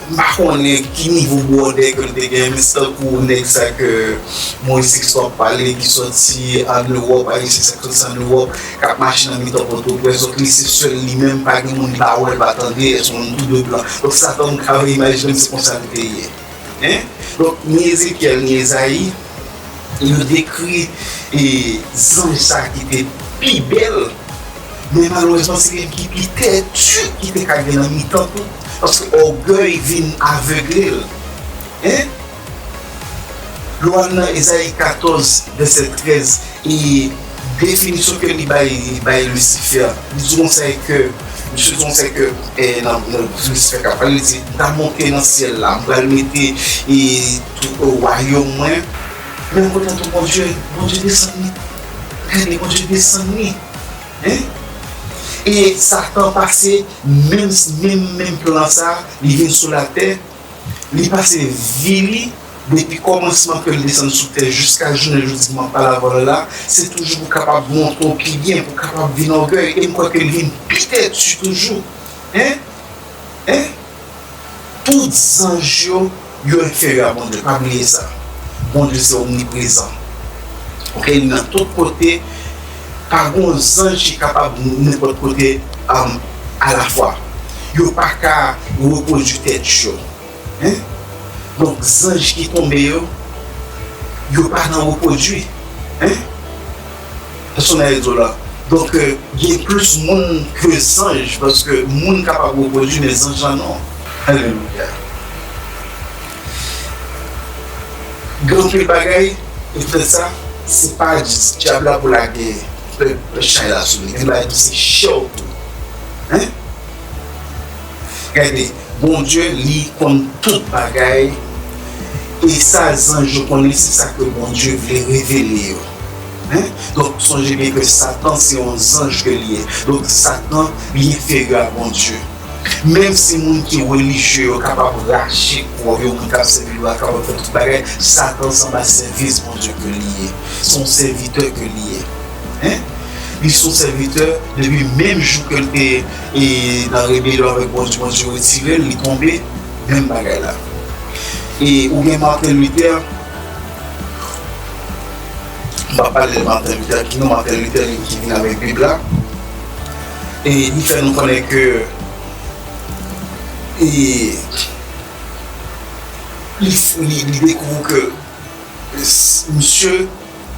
m pa konnen ki nivo bwòdè ke l te gen, men se tankou nèg sa ke Moris Sixto ap pale, ki sòti ann Ewòp, Ayisyen sa k sòti ann Ewòp, k ap mache nan mitan Pòtoprens. Donk, li se sèl li menm, pa gen moun li pa wè, li pa tande, èske moun tou de blan. Donk, Satan, m ka imajine m se konsa li te ye. Hein? Donk, ni Ezekyèl, ni Ezayi, yo dekri, e, zanj sa ki te pi bèl, men malerezman, se li ki pi tètu ki te ka gen nan mitan tout, paske ògèy vin avegle l. Hein? Lè w al nan Ezayi katòz, vèsè trèz, e definisyon ke li bay, li bay Lisifè, li di konsa ke, misye di konsa ke, e, nan, nan Lisifè k ap pale, li di, "M ta monte nan syèl la, m pral mete, e, tou, e, wayòm mwen." Men kote tou Bondye, Bondye desann li. Gade, Bondye desann li. Hein? E Satan pase menm, menm, menm plan sa, li vin sou latè, li pase vi li, depi kòmansman ke l desann sou tè jiska jounen jodi m ap pale avè w la, se toujou pou kapab montre w pi byen, pou kapab vin ògèy, e m kwè ke l vin pi tètu toujou. Hein? Hein? Tout zanj yo, yo enferyè a Bondye. Pa bliye sa. Bondye se omniprezan. Oke, li nan tout kote. Pa gen yon zanj ki kapab nenpòt kote, um, alafwa. Yo pa ka repwodui tèt yo. Hein? Donk, zanj ki tonbe yo, yo pa nan repwodui. Hein? Pèsonèl di w la. Donk, euh, gen plis moun ke zanj, paske moun kapab repwodui, men zanj la non. Alelouya. Gen anpil bagay, e poutèt sa, se pa dyab la pou lage pèp chay la sou li. Gen bagay tou, se chè w tou. Hein? Gade, Bondye, li konn tout bagay, e sa zanj yo konnen, se sa ke Bondye vle revele yo. Hein? Donk, sonje byen ke Satan se yon zanj ke li ye. Donk, Satan, li enferyè a Bondye. Menm si moun ki relijye yo kapab rache kò yo, moun k ap sèvi yo a kapab fè tout bagay, Satan se anba sèvis Bondye ke li ye. Se yon sèvitè ke li ye. Hein? Li se yon sèvitè depi menm jou ke l te, e, nan rebelyon avèk Bondye, Bondye retire l, li tonbe, menm bagay la. E ou gen Martin Luther, m pa pale de Martin Luther, ki non Martin Luther li ki vin avèk Bib la. E li fè nou konnen ke, e, li, li, li dekouvri ke, e, s-, misye,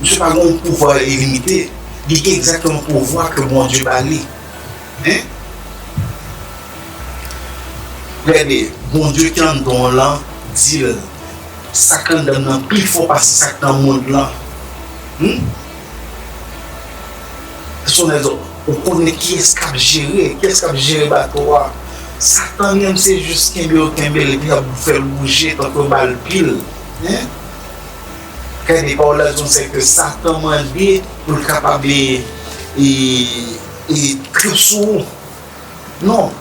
misye pa gen yon pouvwa ilimite. Li gen egzakteman pouvwa ke Bondye ba li. Hein? Gade, Bondye ki anndan w lan di l, sa k anndan m nan pi fò pase sa k nan mond lan. Hmm? Sonèzo, ou konnen kiyès k ap jere, kiyès k ap jere bato a. Satan li menm se jis kenbe yo kenbe l, epi l ap fè l bouje tankou yo ba l pil. Hein? Gade, pawòl la di nou se ke Satan mande pou l kapab, e, e, e, trip sou ou. Non.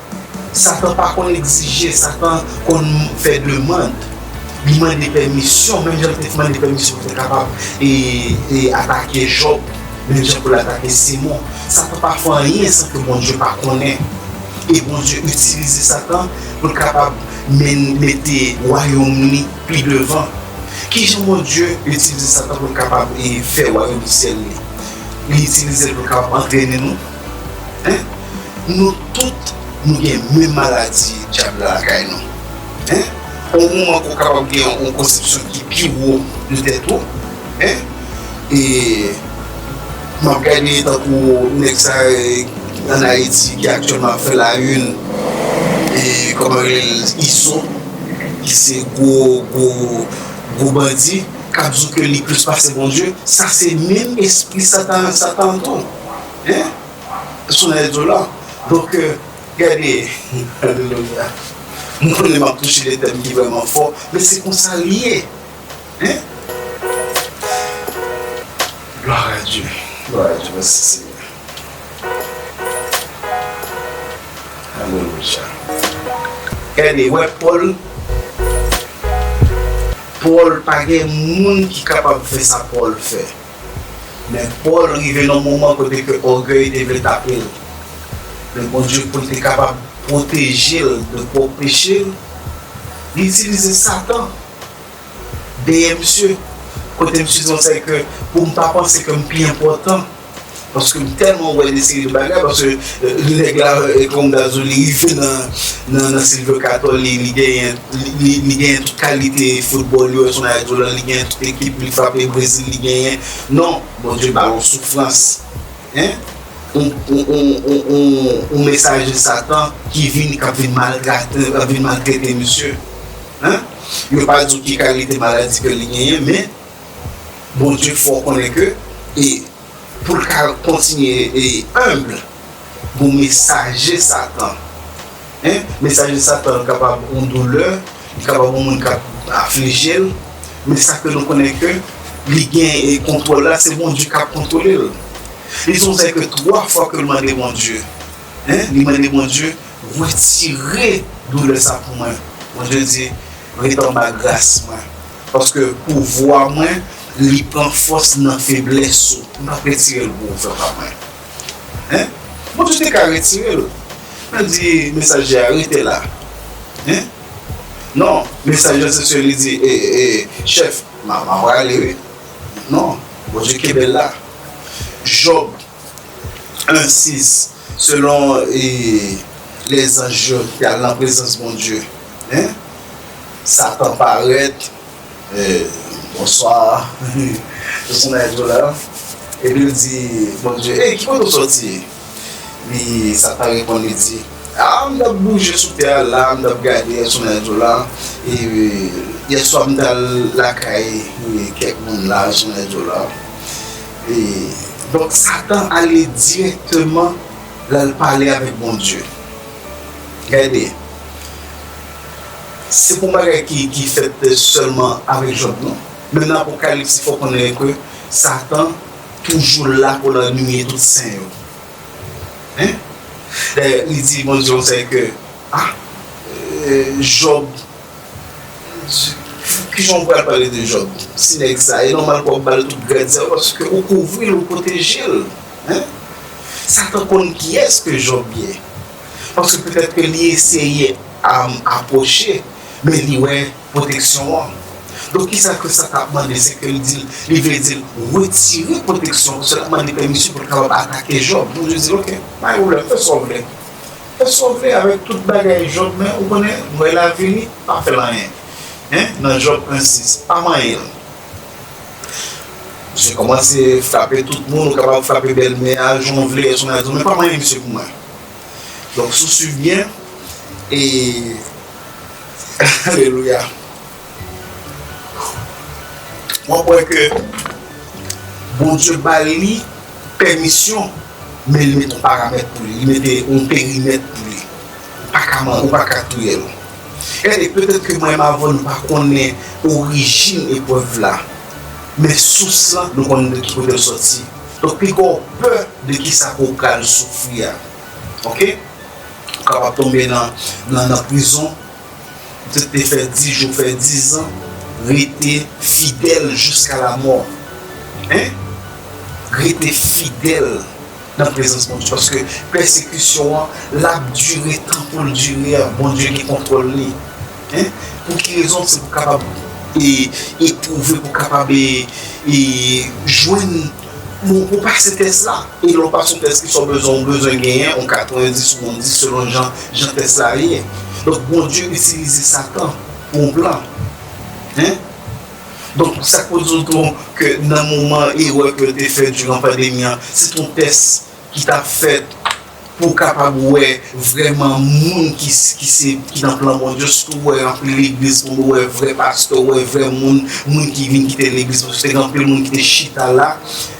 Satan pa konn egzije, Satan konn fè demann. Li mande pèmisyon, menm jan l te mande pèmisyon pou te kapab, e, e, atake Jòb, menm jan pou l atake Simon. Satan pa fè anyen san ke Bondye pa konnen. E Bondye itilize Satan pou l kapab men-, mete wayòm li pi devan. Kijan Bondye itilize Satan pou l kapab, e, fè wayòm syèl li? Li itilize l pou l kapab antrene nou. Hein? Nou tout, nou gen menm maladi dyab la lakay nou. Hein? Yon moman ke w kapab gen yon konsepsyon ki pi wo de tèt ou. Hein? E m ap gade tankou nèg sa, e, ann Ayiti ki aktyèlman ap fè la une, e kòman yo rele l, Izo, ki se gwo, gwo, gwo bandi, k ap di w ke li plis pase Bondye. Sa se menm espri Satan, Satan tou. Hein? Sou nan rezo la. Donk, euh, gade, alelouya. M konnen m ap touche de tèm ki vrèman fò, men se konsa l ye. Hein? Gloire à Dieu. Gloire à Dieu. Mèsi, Senyè. Alelouya. Gade, wè Pòl, Pòl pa gen moun ki kapab fè sa Pòl fè. Men Pòl rive nan moman kote ke ògèy te vle tape l. Men Bondye, pou l te kapab pwoteje l de pwòp peche l, li itilize Satan dèyè misye. Kote misye di konsa ke pou m pa panse ke m pi enpòtan, paske m tèlman wè de seri de bagay, paske, euh, nèg la, euh, kòm Dazou, li rive nan, nan, nan Silver Catol, li, li genyen, li, li, li genyen tout kalite foutbòl yo, Sonayè Dolan, li genyen tout ekip, li frape Brezil, li genyen. Non, Bondye ba l yon soufrans. Hein? Yon, yon, yon, yon, yon, yon mesaje Satan ki vin, k ap vin maltrate, k ap vin maltrete misye. Hein? Yo pa di w ki kalite maladi ke li genyen, men Bondye fè w konnen ke, e, pou l ka kontinye, e, enb, gon mesaje Satan. Hein? Mesaje Satan kapab yon doulè, li kapab yon moun k ap aflije l, men sa ke nou konnen ke li gen, e, kontwòl la, se Bondye k ap kontwole l. Li sonje ke twa fwa ke l mande Bondye, hein, li mande Bondye, retire doulè sa pou mwen. Bondye di, ret anba gras mwen. Paske pouvwa mwen, li pran fòs nan feblès ou. M p ap retire l pou ou, frè pa mwen. Hein? Bondye te ka retire l. Men di mesaje a, rete la. Hein? Non, mesaje a se sèl li di, e, e, chèf, m a, m a prale, wi. Non, Bondye kenbe l la. Jòb en six, selon, e, lèzanj yo te al nan prezans Bondye, hein? Satan parèt, e, bonswa, Sonayè Dolan. Epi l di Bondye, "Ey, ki kote w sòti?" Li, Satan reponn, li di, "A, m t ap bouje sou tè a la, m t ap gade, èske w nan radyò la, e, yèswa m t al lakay, e, kèk moun la, èske w nan radyò la." E, donk, Satan ale dirèkteman l al pale avèk Bondye. Gade, se pa yon bagay ki, ki fèt sèlman avèk Jòb, non. Menm nan Apokalips, fò w konnen ke Satan toujou la pou l annuiye tout sen yo. Hein? Dayè, li di Bondye konsa ke, ah, euh, Jòb, kijan w pral pale de Jòb? Ti nèg sa, e nòmal pou w ap ba l tout grad sa yo, paske ou kouvri l, ou pwoteje l. Hein? Satan konn kiyès ke Jòb ye. Paske petèt ke li eseye, am, apwoche, men li wè pwoteksyon an. Donk, kisa ke sa t ap mande? Se ke li di, li vle di l retire pwoteksyon, se l ap mande pèmisyon pou l kapab atake Jòb. Bondye di l, "Ok, pa gen pwoblèm, fè sa w vle. Fè sa w vle avèk tout bagay Jòb, men ou konnen, m wè l avili, pa fè l anyen. Hein? Nan Jòb en sis, pa manyen l." Misye kòmanse frape tout moun, ou kapab frape bèlmè a, jan w vle, èske w nan rezon, men pa manyen misye pou mwen. Donk, si w swiv byen, e, alelouya, w ap wè ke Bondye ba li pèmisyon, men li mete yon paramèt pou li, li mete yon perimèt pou li. Ou pa ka man-, ou pa ka touye l. Gade, petèt ke mwen m avè w nou pa konnen orijin eprèv la, men sous lan, nou konnen de ki kote l sòti. Donk, piga w pè de kisa ke w pral soufri a. Oke? Ou kapab tonbe nan, nan, nan prizon, ou te, te fè dis jou, fè dis an, rete fidèl jiska lamò. Hein? Rete fidèl nan prezans Bondye, paske pèsekisyon an, l ap dire tan pou l dire a, Bondye gen kontwòl li. Hein? Pou ki rezon? Se pou kapab, e, epwouve, pou kapab, e, e, jwenn, pou, pou pase tès la. E lè w pase yon tès, kisa w bezwen, ou bezwen genyen yon katrevenndis ou yon dis selon jan, jan tès la ye. Donk, Bondye itilize Satan pou yon plan. Hein? Donk, sa k pou di w tou ke nan moman erè ke l te fè diran pandemi an, se t yon tès ki t ap fèt pou w kapab wè vrèman moun ki, ki se, ki nan plan Bondye. Sitou w wè anpil legliz, pou w wè vrè pastè, w wè vrè moun, moun ki vin kite legliz, paske te gen anpil moun ki te chita la,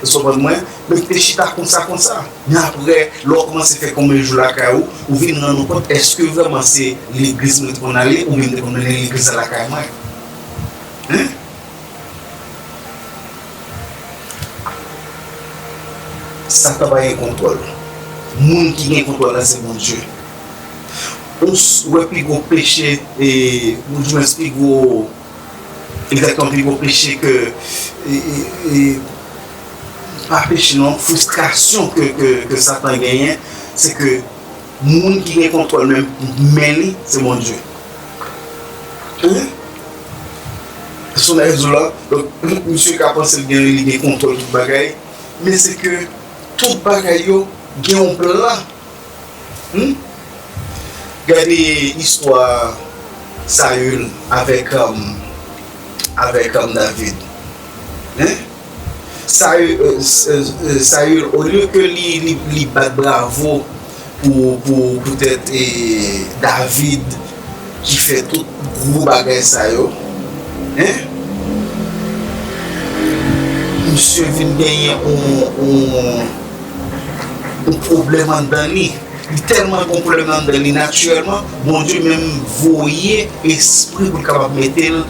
ou konprann mwen, men ki te chita konsa, konsa. Men apre, lè w kòmanse fè konbyen jou lakay ou, ou vin rann ou kont, èske vrèman se legliz mwen te konn ale, oubyen m te konn mennen legliz la lakay mwen? Hein? Satan pa gen kontwòl. Moun ki gen kontwòl la, se Bondye. Ou s-, wè pi gwo peche, e, ou di mwens pi gwo, egzakteman, pi gwo peche ke, e, e, e, pa peche non, fristrasyon ke, ke, ke Satan genyen, se ke moun ki gen kontwòl men, men li, se Bondye. Hein? Sou nan rezo la, donk, misye ka panse l gen, li gen kontwòl tout bagay, men se ke tout bagay yo gen yon plan. Hmm? Gade istwa Saül avèk, um, avèk, um, David. Hein? Saül, euh, S-, euh, Saül, olye ke li, li, li bat bravo pou, pou, poutèt, e, David ki fè tout gwo bagay sa yo, hein? Misye vin genyen yon, yon, yon pwoblèm anndan li. Li tèlman gen pwoblèm anndan li natirèlman, Bondye menm voye espri pou l kapab mete l,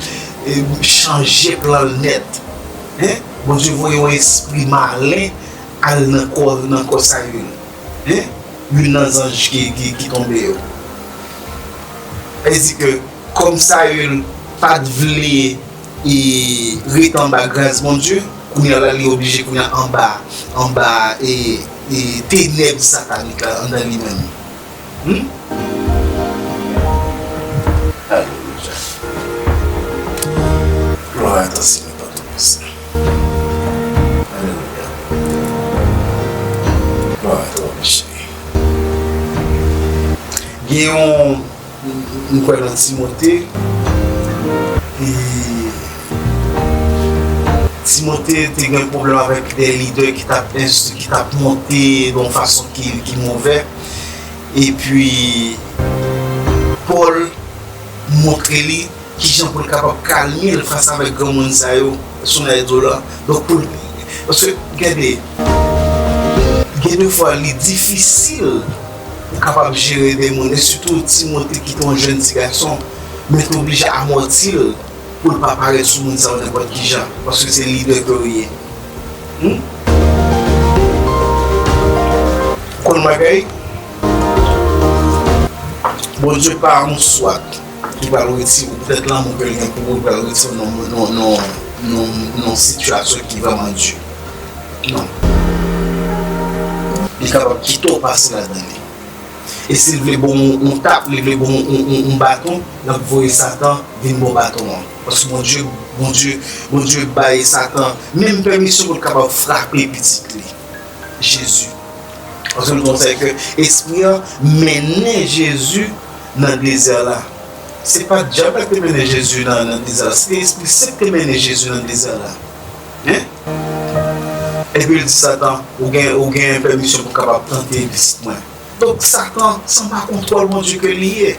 e, chanje plan l nèt. Hein? Bondye voye yon espri malen al nan kò, nan kò Saül. Hein? Youn nan zanj ki, ki, ki tonbe yo. Sa vle di ke kòm Saül pa t vle, e, ret anba gras Bondye, kounye a la, li oblije kounye a anba, anba, e, e, tenèb satanik la anndan li menm. Hmm? Alelouya. Glwa a ta Senyè pa tou pwisan. Alelouya. Glwa a ta Senyè. Gen yon M, m kwè nan Timote, e, Timote te gen pwoblèm avèk de lidè ki t ap enst-, ki t ap monte de yon fason ki, ki movè. Epi, Pòl montre li kijan pou l kapab kalme l fas avèk granmoun sa yo, sou nan edo la. Donk, pou l, paske, gade, gen de fwa, li difisil pou kapab jere de moun, e sitou Timote ki te yon jèn ti gason, men te oblije amòti l pou l pa parèt sou moun sa yo nenpòt ki jan, paske se lidè ke yo ye. Hmm? Konn bagay, Bondye pa yon swat ki pral retire ou, poutèt lanmou ke l gen pou ou, li pral retire w nan, nan, nan, nan, nan sitiyasyon ki vrèman di. Non. Li kapab kite w pase ladan li. E si l vle ba w yon, yon tap, li vle ba w yon, yon, yon, yon baton, l ap voye Satan vin ba w baton an. Paske Bondye, Bondye, Bondye bay Satan menm pèmisyon pou l kapab frape pitit li, Jezi. Paske nou konn sa ke espri an mennen Jezi nan dezè la. Se pa dyab la ki te mennen Jezi nan, nan dezè la. Se te Espri Sen ki te mennen Jezi nan dezè la. Hein? Epi l di Satan, ou gen, ou gen pèmisyon pou kapab tante pitit mwen. Donk, Satan, se anba kontwòl Bondye ke li ye.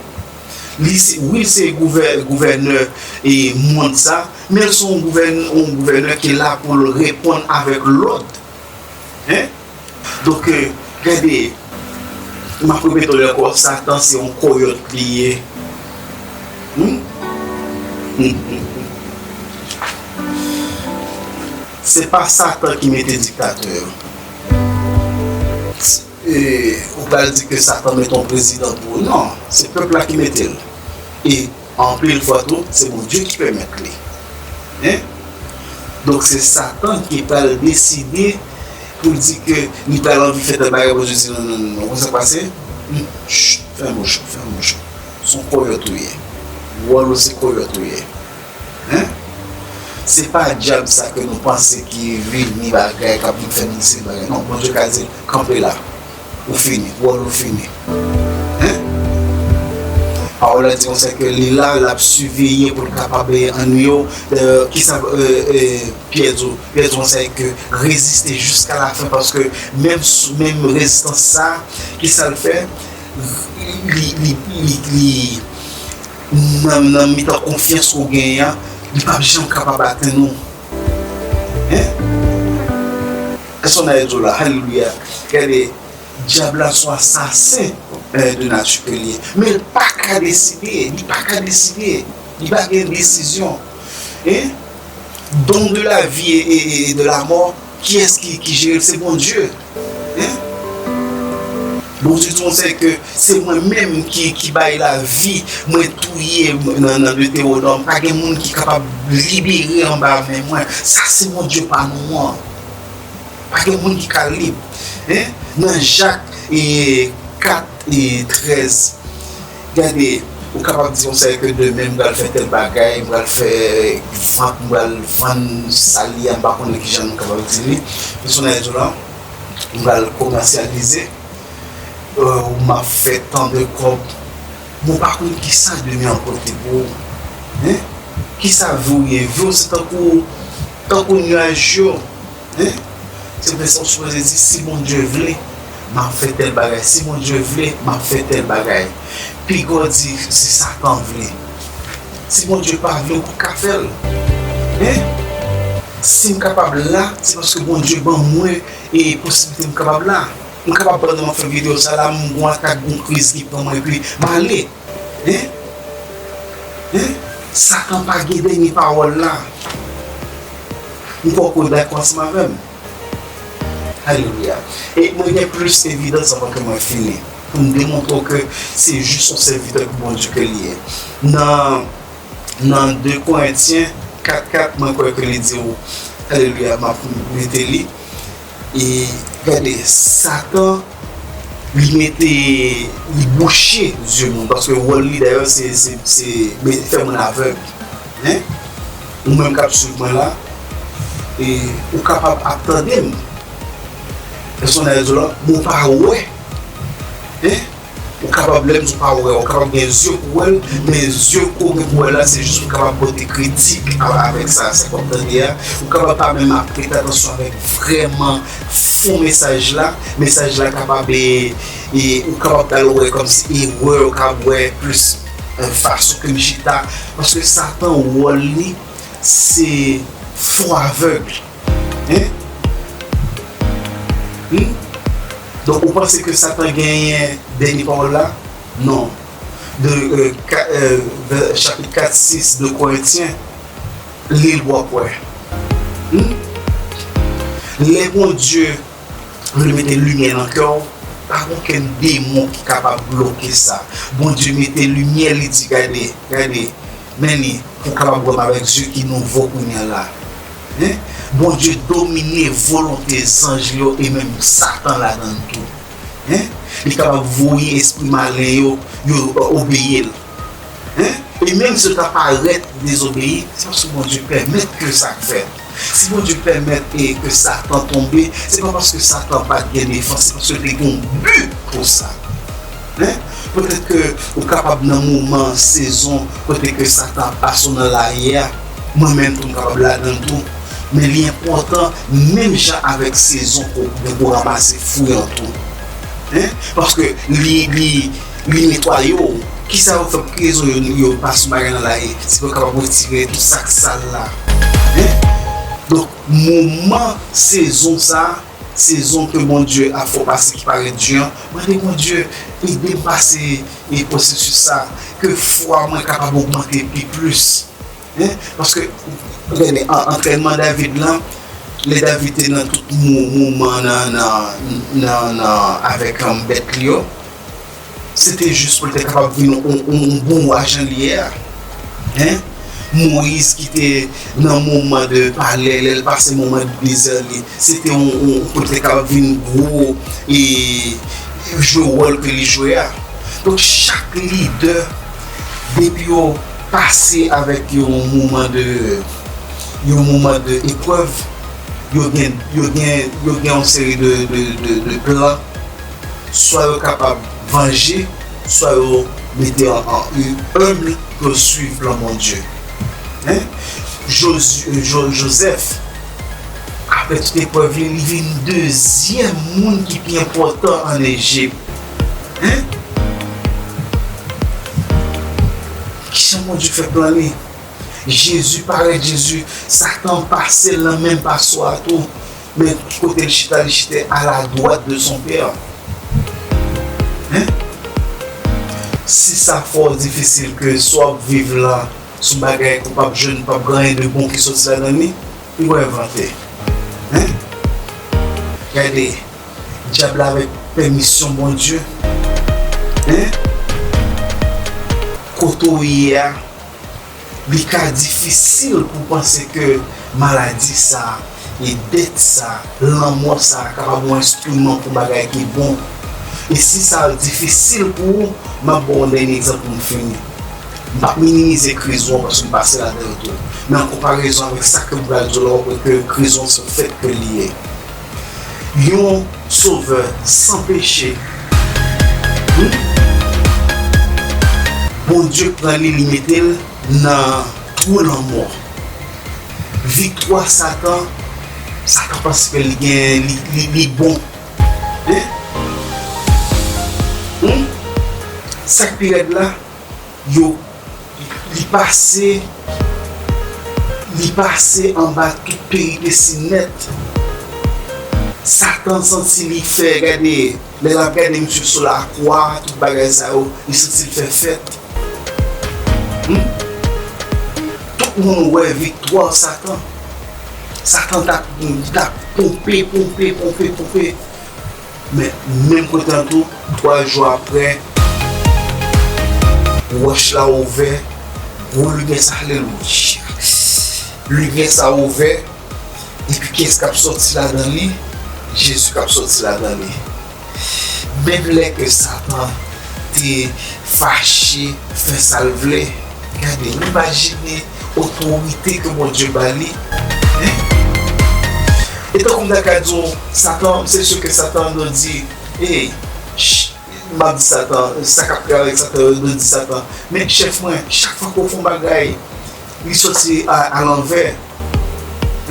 Li se, wi, l se gouvè-, gouvènè e mond sa, men l se yon gouvèn-, yon gouvènè ki la pou l reponn avèk lòd. Hein? Donk, euh, gade, m ap repete l ankò, Satan se yon koyòt li ye. Hmm? Se pa Satan ki mete diktatè yo. E, ou pral di ke Satan mete yon prezidan pou ou. Non, se pèp la ki mete l. E anpil fwa tou, se Bondye ki pèmèt li. Hein? Donk, se Satan ki pral deside pou l di ke li pral anvi fè tèl bagay, Bondye di, "Non, non, non, non, konn sa k pase? Hmm, ch, fèmen bouch ou, fèmen bouch ou. Se yon koyòt ou ye. Wòl ou se koyòt ou ye." Hein? Se pa dyab sa ke nou panse ki vini bagay, k ap vin fè nou seri bagay. Non, Bondye ka di, "Kanpe la. Ou fini, wòl ou fini." Hein? Pawòl la di konsa ke li la, l ap siveye pou l kapab, eh, annuye w. Eh, kisa, eh, eh, Pyè di w? Pyè di konsa ke reziste jiska lafen, paske menm, menm rezistans sa, kisa l fè? Li, li, li, li, nan, nan mitan konfyans ke w genyen an, li p ap janm kapab atenn ou. Hein? Èske w nan edo la? Alelouya. Gade, dyab la se yon asasen, eh, de nati ke li ye. Men l pa ka deside, li pa ka deside. Li pa gen desizyon. Hein? Don de la vi e, e, e de la mò, kiyès ki, ki jere l? Se Bondye. Hein? Bondye di konsa ke se mwen menm ki, ki bay lavi, mwen touye nan, nan Detewonòm. Pa gen moun ki kapab libere anba men mwen. Sa se Bondye pa nou an. Pa gen moun ki ka lib. Hein? Nan Jak, e, kat e trèz, gade, ou kapab di konsa ke demen m pral fè tèl bagay, m pral fè vant, m pral vann sa li a, m pa konnen kijan nou kapab di li. Men sou nan edo la, m pral komèsyalize, euh, m ap fè tan de kòb. Bon, pa konn kisa demen an pote pou ou. Hein? Kisa vi w ye? Vi w se tankou, tankou nyaj yo. Hein? Se pou sa w sipoze di, "Si Bondye vle, m ap fè tèl bagay. Si Bondye vle, m ap fè tèl bagay." Piga w di, "Si Satan vle." Si Bondye pa vle, ou p ap ka fè l. Hein? Si m kapab la, se paske Bondye ban mwen e posiblite m kapab la. M kapab pandan m ap fè videyo sa la, m gon atak, gon kriz ki pran mwen, epi m ale. Hein? Hein? Satan pa gen dènye pawòl la. M kwè ke w dakò ansanm avè m. Alelouya. E mwen gen plis evidans anvan ke mwen fini. Pou m demontre w ke se jis yon sèvitè pou Bondye ke li ye. Nan, nan de Korentyen kat kat, mwen kwè ke li di w, alelouya, m ap mete li. E gade, Satan, li mete, li bouche zye moun, paske wòl li dayè, se, se, se mete, fè moun avèg. Hein? Ou menm k ap swiv mwen la, e ou kapab ap tande m. Pèsonèl di w la, men w pa wè. Hein? Ou kapab, lè m di w pa wè, ou kapab gen zye pou wè l, men zye ke w gen pou wè l la, se jis pou w kapab pote kritik a, avèk sa, sa ke w ap tande a. Ou kapab pa menm ap prete atansyon avèk vrèman fon mesaj la. Mesaj la kapab, e, e, ou kapab t al wè kòmsi erè, ou kapab wè plis, e, fason ke m chita. Paske Satan, wòl li, se fò avèg. Hein? Hmm? Donk, ou panse ke Satan genyen dènye pawòl la? Non. De, euh, ka-, euh, vè-, chapit kat, sis de Korentyen, li l w ap wè. Hmm? Lè Bondye vle mete limyè nan kè w, pa gen okenn demon ki kapab bloke sa. Bondye mete limyè, li di, "Gade, gade, men li, pou w kapab wè m avèk zye ki nouvo kounye a la." Hein? Bondye domine volonte zanj li yo e menm Satan ladan l tou. Hein? Li kapab voye espri malen yo, yo, euh, obeyi l. Hein? E menm si yo ta parèt dezobeyi, se paske Bondye pèmèt ke sa fèt. Si Bondye pèmèt e ke Satan tonbe, se pa paske Satan pa t gen defans, se paske te gen yon bi pou sa. Hein? Petèt ke ou kapab nan moman, sezon, kote ke Satan ap pase w nan laye a. Mwen menm tou, m kapab ladan l tou. Men li enpòtan, menm jan avèk sezon ke w gen pou ranmase fwi an tou. Hein? Paske li, li, li netwaye w. Kisa yo fè, ki rezon yo, yo pase yon bagay nan laye? Se pou yo kapab retire tout sa k sal la. Hein? Donk, moman sezon sa, sezon ke Bondye ap fè w pase ki parèt di an, mande Bondye ede m pase e pwosesis sa, ke fwa mwen kapab ogmante pi plis. Hein? Paske, gade, an-, antrènman David lan, lè David te nan tout mo-, moman nan, nan, nan, nan, avèk, um, bèt li yo, se te jis pou l te kapab vin yon, yon, yon bon wa jan li ye a. Hein? Moyiz ki te nan moman de palè, lè l pase moman de dezè li, se te yon, yon, pou l te kapab vin gwo e jwe wòl ke li jwe a. Donk, chak lidè, depi yo pase avèk yon moman de, yon moman de eprèv, yo gen, yo gen, yo gen yon seri de, de, de, de plan. Swa yo kapab vanje, swa yo mete an, an, yo enb pou yo swiv plan Bondye. Hein? Joz-, Jo-, Jozèf, apre tout eprèv li, li vin dezyèm moun ki pi enpòtan ann Ejip. Hein? Kijan Bondye fè plan li? Jezi parèt, Jezi, Satan pase l nan menm paswa a tou. Men ki kote l chita? Li chita à la droite de son Père. Hein? Si sa fè w difisil ke sa w ap viv la, se yon bagay ke w p ap jwenn, p ap gen anyen de bon ki soti ladan li, ou envante. Hein? Gade, dyab la avèk pèmisyon Bondye. Hein? Kote w ye a, li ka difisil pou w panse ke maladi sa, e dèt sa, lanmò sa kapab yon enstriman pou bagay ki bon. E si sa difisil pou ou, m ap ba w yon dènye egzanp pou m fini. M p ap minimize kriz ou an paske m pase ladan l tou. Men an konparezon avèk sa ke m pral di w la, w ap wè ke kriz ou an se yon fèt ke li ye. Yon sovè san peche. Hmm? Bondye pran li, li mete l nan twou lanmò. Viktwa Satan, Satan panse ke li gen, li, li, li bon. Hein? Hmm? Sa k pi rèd la, yo, li pase, li pase anba tout peripesi nèt. Satan santi li fè, gade, lè l ap gade misye sou lakwa, tout bagay sa yo, li santi l fè fèt. Hmm? Tout moun wè viktwa Satan. Satan t ap, t ap ponpe, ponpe, ponpe, ponpe. Men, menm kote an tou, twa jou apre, wòch la ouvè, gwo limyè sa, alelouya. Limyè sa ouvè, epi kiyès k ap sòti ladan li? Jezi k ap sòti ladan li. Menm lè ke Satan te fache, fè sa l vle, gade, imajine otorite ke Bondye ba li. Hein? E tankou m ta ka di w, Satan, se si ke Satan dwe di, ey, ch-, M ap di Satan, sa k ap travay avèk Satan yo, yo di Satan, men chèf mwen, chak fwa ke w fè yon bagay, li soti a, a lanvè.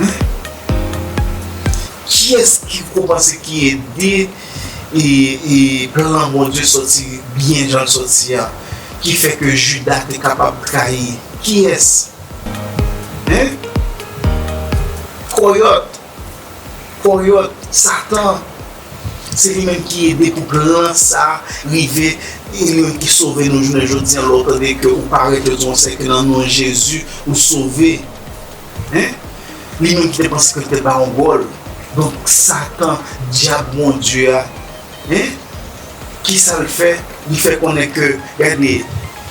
Hein? Kiyès ki ou panse ki ede e, e plan Bondye soti byen jan l soti a, ki fè ke Jida te kapab trayi? Kiyès? Hein? Kòyòt. Kòyòt, Satan, se li menm ki ede pou plan sa a rive, e li menm ki sove nou jounen jodi a. Lè w tande ke ou parèt, yo di w se ke nan non Jezi ou sove. Hein? Li menm ki te panse ke l te ba w yon gòl. Donk, Satan, dyab Bondye a, hein? Kisa l fè? Li fè konnen ke, gade,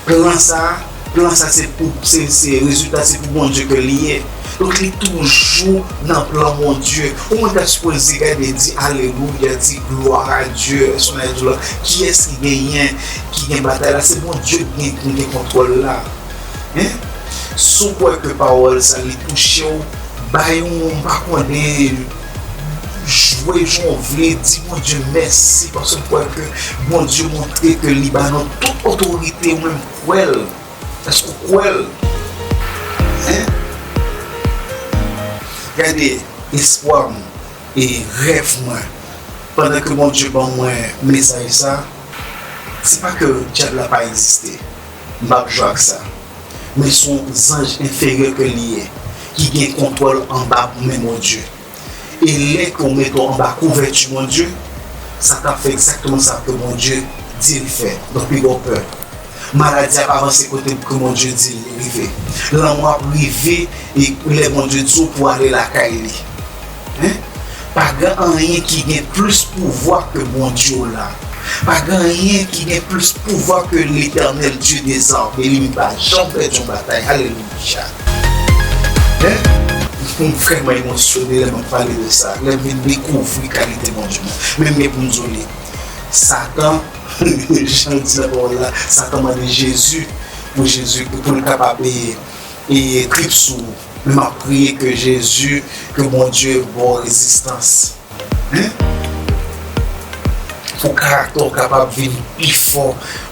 plan sa, plan sa se pou, se, se rezilta, se pou Bondye ke li ye. Donk, li toujou nan plan Bondye. Ou mwen ta sipoze gade, di alelouya, di gloire à Dieu, èske w di la, kiyès ki genyen, ki gen batay la? Se Bondye ki gen, ki gen kontwòl la. Hein? Si w kwè ke pawòl sa li touche w, bay yon, m pa konnen, jwe jan w vle, di Bondye mèsi, paske m kwè ke Bondye montre ke li ba nou tout otorite, ou menm kwè l. Èske w kwè l? Hein? Gade, espwa m e rèv mwen, pandan ke Bondye ban mwen mesaj sa, se pa ke dyab la pa egziste. M p ap jwe ak sa. Men se yon zanj enferyè ke li ye, ki gen kontwòl anba men Bondye. E lè ke w mete w anba kouvèti Bondye, sa t ap fè egzakteman sa ke Bondye di l fè. Donk, piga w pè. Maladi ap avanse kote ke Bondye di l rive. Lanmò ap rive e lè Bondye di w pou w ale lakay li. Hein? Pa gen anyen ki gen plis pouvwa ke Bondye w la. Pa gen anyen ki gen plis pouvwa ke Letènèl Dye dèzame. Li menm pa janm pèdi yon batay. Alelouya. Hein? M vrèman emosyone lè m ap pale de sa. Lè m vin dekouvri kalite Bondye mwen. Men m gen pou m di w li. Satan, jan l di nan pawòl la, Satan mande Jezi pou Jezi, pou, pou l kapab e, e trip sou ou. Men m ap priye ke Jezi, ke Bondye ba w rezistans. Hein? Pou karaktè w kapab vin pi fò,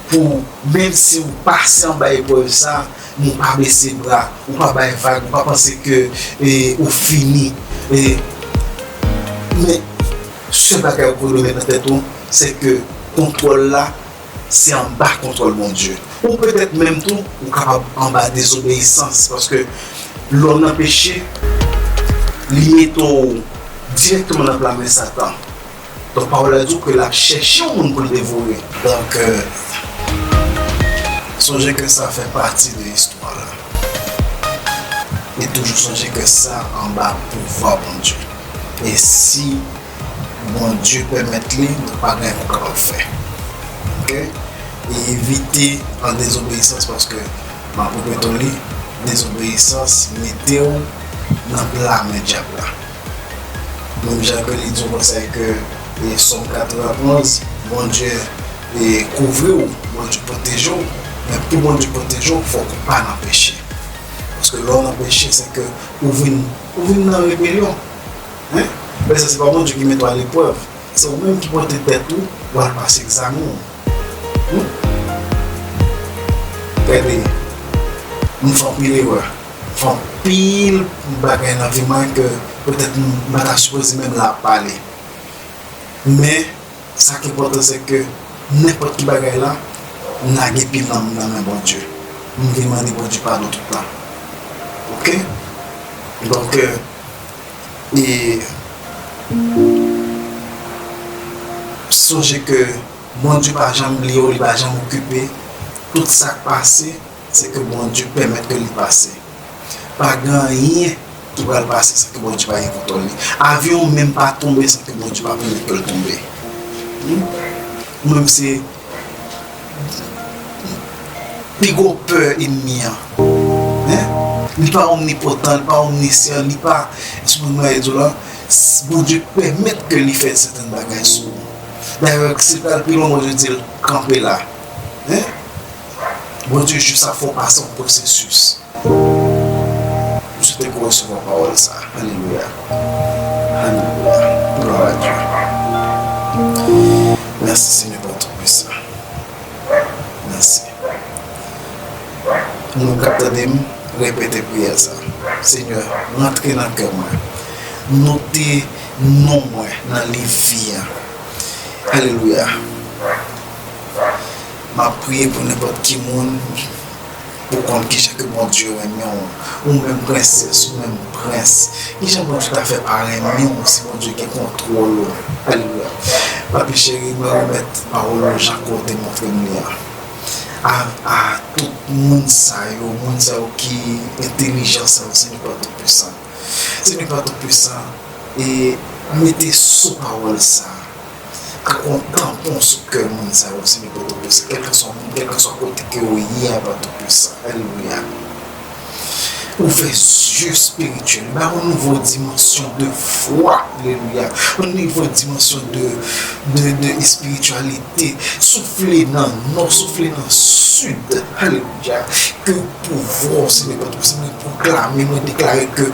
pou menm si w pase anba eprèv sa, men w pa bese bra, ou pa bay vag, ou pa panse ke, e, ou fini. E, men, sèl bagay ou dwe met nan tèt ou, se ke kontwòl la, se anba kontwòl Bondye. Ou petèt menm tou, ou kapab anba dezobeyisans, paske lè w nan peche, li mete w dirèkteman nan pla men Satan. Donk, pawòl la di w ke l ap chèche yon moun pou l devore. Donk, euh, sonje ke sa fè pati de istwa la. E toujou sonje ke sa anba pouvwa Bondye. E si Bondye pèmèt li, donk pa gen anyen ou kapab fè. Oke? E evite an dezobeyisans, paske m ap repete w li, dezobeyisans mete w nan pla men dyab la. Menm jan ke li di w konsa ke, e, Sòm katrevenn-onz, Bondye, e, kouvri w, Bondye pwoteje w. Men pou Bondye pwoteje w, fòk ou pa nan peche. Paske lè w nan peche, se ke ou vin, ou vin nan rebelyon. Hein? Men sa, se pa Bondye ki mete w aleprèv. Se ou menm ki pote tèt ou, w al pase egzamen w. Hmm? Gade, m fè anpil erè. M fè anpil bagay nan vi mwen ke petèt m pa ta sipoze menm la ap pale. Men, sa k enpòtan, se ke nenpòt ki bagay la, m lage pil nan, nan men Bondye. M vin mande Bondye padon tout tan. Oke? Donk, euh, e sonje ke Bondye pa janm bliye w, li pa janm okipe. Tout sa k pase, se ke Bondye pèmèt ke li pase. Pa gen anyen ki pral pase san ke Bondye pa gen kontwòl li. Avyon menm pa tonbe san ke Bondye pa pèmèt ke l tonbe. Hmm? Ou menm se pi gwo pè ènmi an. Hein? Li pa omnipotan, li pa omnisyan, li pa, èske mwen di w la, s-, Bondye pèmèt ke li fè sèten bagay sou ou. Dayè, si l pral pi lwen, Bondye di l, kanpe la. Hein? Bondye jis ap fè w pase yon pwosesis. M swete ke w resevwa pawòl sa. Alelouya. Alelouya. Glwa a Dye. Mèsi, Senyè, pou tout pwisan. Moun k ap tande m, repete priyè sa. Senyè, rantre nan kè mwen. Note non mwen nan liv vi a. Alelouya. M ap priye pou nenpòt ki moun, pou konn kijan ke Bondye renmen w. Ou menm prensès, ou menm prens. Kijan Bondye ta fè pa renmen w si Bondye gen kontwòl ou? Alelouya. Papi cheri, mwen remèt pawòl ou jan ke w te montre m li a. A, a tout moun sa yo, moun sa yo ki entèlijan sa yo, Senyè pa Toupisan. Senyè pa Toupisan, e mete sou pawòl sa a. Tankou yon tanpon sou kè moun sa yo, Senyè pa Toupisan. Kèlkanswa moun, kèlkanswa kote ke yo ye a, pa Toupisan. Alelouya. Ouvè zye espirityèl, ba yo nouvo dimansyon de fwa. Alelouya. Yon nouvo dimansyon de, de, de espirityalite. Soufle nan nò, soufle nan sid. Alelouya. Ke pouvwa w, Senyè pa Toupisan, mwen pwoklame, mwen deklare ke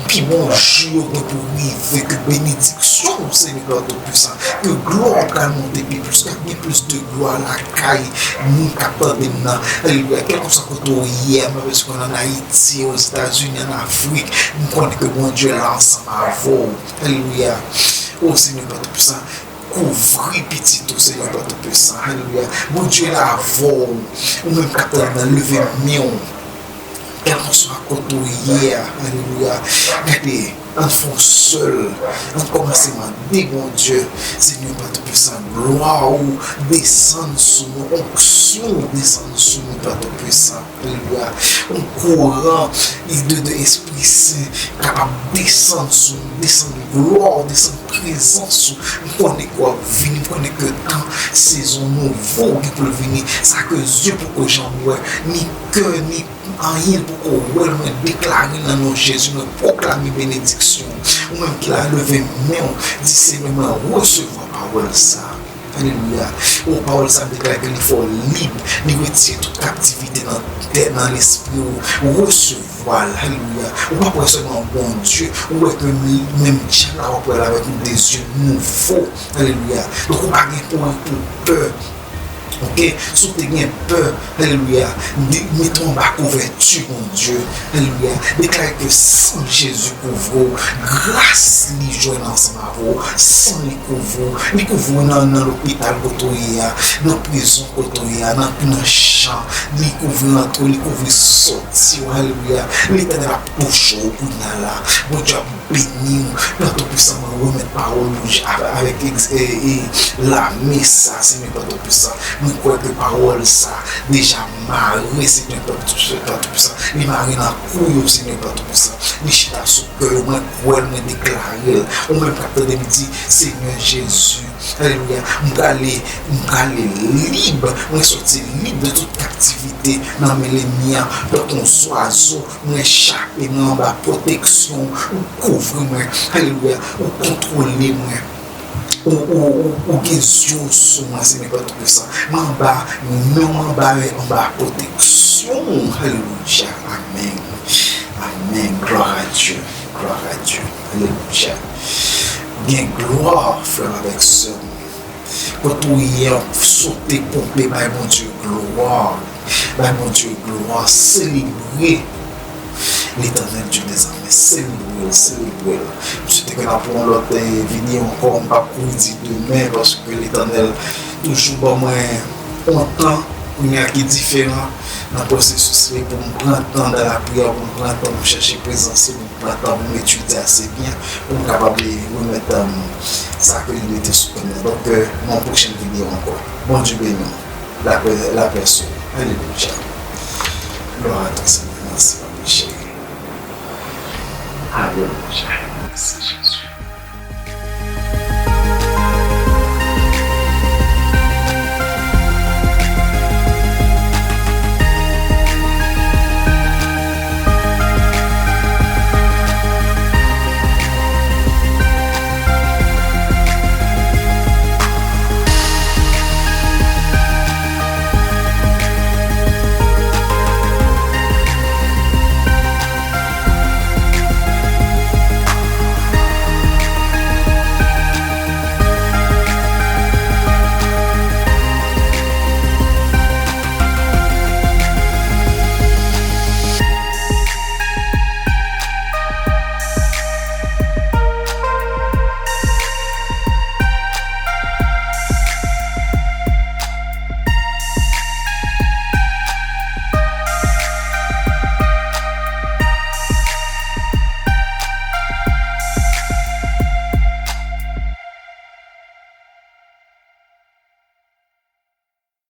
pi bon jou yo gen pou rive, ke benediksyon w, Senyè pa Toupisan, ke glwa w pral monte pi plis, k ap gen plis de glwa lakay moun k ap tande m nan. Alelouya. Kèlkanswa kote w ye a, m pa bezwen konn ann Ayiti, Ozetazini, ann Afrik, m konnen ke Bondye la ansanm avè w. Alelouya. O Senyè pa Toupisan, kouvri pitit ou, Senyè pa Toupisan. Alelouya. Bondye la avè w. Ou menm k ap tande m nan, leve men w. Kèlkanswa kote w ye a, alelouya. Gade, ann fè yon sèl, ann kòmanse mande Bondye, Senyè pa Toupisan, glwa ou desann sou nou, onksyon ou desann sou nou, pa Toupisan, alelouya. Yon kouran de, de Espri Sen kapab desann sou nou, desann glwa ou, desann prezans ou. M konnen ke w ap vini, m konnen ke tan, sezon nouvo gen pou l vini. Sa ke zye poko janm wè, ni kè, ni anyen poko wè l, mwen deklare nan non Jezi, mwen pwoklame benediksyon. Ou menm ki la, leve men w, di, Senyè, mwen resevwa pawòl sa a. Alelouya. O, pawòl sa a deklare ke li fè w lib, li retire tout kaptivite nan tèt, nan lespri w. Resevwa l. Alelouya. Ou pa p wè sèlman Bondye, ou wè ke menm, menm djab la w ap wè l avèk yon de zye nouvo. Alelouya. Donk, ou pa gen pou, pou pè. Oke? Si w te gen pè, alelouya, de, mete w anba kouvèti Bondye. Alelouya. Deklare ke san Jezi kouvri w, gras li jwenn ansanm avè w, san li kouvri w, li kouvri w nan, nan lopital kote w ye a, nan prizon kote w ye a, nan, nan chan, li kouvri antre w, li kouvri sòti w, alelouya. Letènèl ap touche w kounye a la. Bondye ap beni w. Pè Toupisan, mwen remèt pawòl ou avè-, avèk ex-, e, e, lame sa, Senyè Pè Toupisan. Mwen kwè ke pawòl sa deja mare, Senyè Pè Tou-, Pè Toupisan. Li mare nan kou yo, Senyè Pè Toupisan. Li chita sou kè yo, mwen kwè l, mwen deklare l. Ou menm k ap tande m di, Senyè Jezi, alelouya, m prale, m prale lib, mwen soti lib de tout kaptivite nan men lènmi an, tankou yon zwazo, mwen chape, mwen anba pwoteksyon ou, ou kouvri mwen, alelouya, ou kontwole mwen. Ou, ou, ou, ou gen zye w sou mwen, Senyè Pè Toupisan. Mwen anba, men mwen anba, anba pwoteksyon ou. Alelouya. Amèn. Amèn. Gloire à Dieu. Gloire à Dieu. Alelouya. Gen glwa, frè m avèk sè m. Kote w ye a, sote, ponpe, bay Bondye glwa. Bay Bondye glwa, selebre Letènèl Dye dèzame. Selebre l, selebre l. M swete ke n ap wè yon lòt, eh, videyo ankò. M p ap kouri di demen, paske Letènèl toujou ban mwen yon tan kounye a ki diferan nan pwosesis li, pou m pran tan nan lapriyè, pou m pran tan pou m chèche prezans li, pou m pran tan pou m etidye ase byen, pou m kapab remèt, um, sa ke li mete sou kè m nan. Donk, euh, nan yon pwochèn videyo ankò. Bondye beni w. Lapè, lapè sou ou. Alelouya. Glwa a Twa, Senyè. Mèsi, papi cheri. Alelouya. Mèsi, Jezi.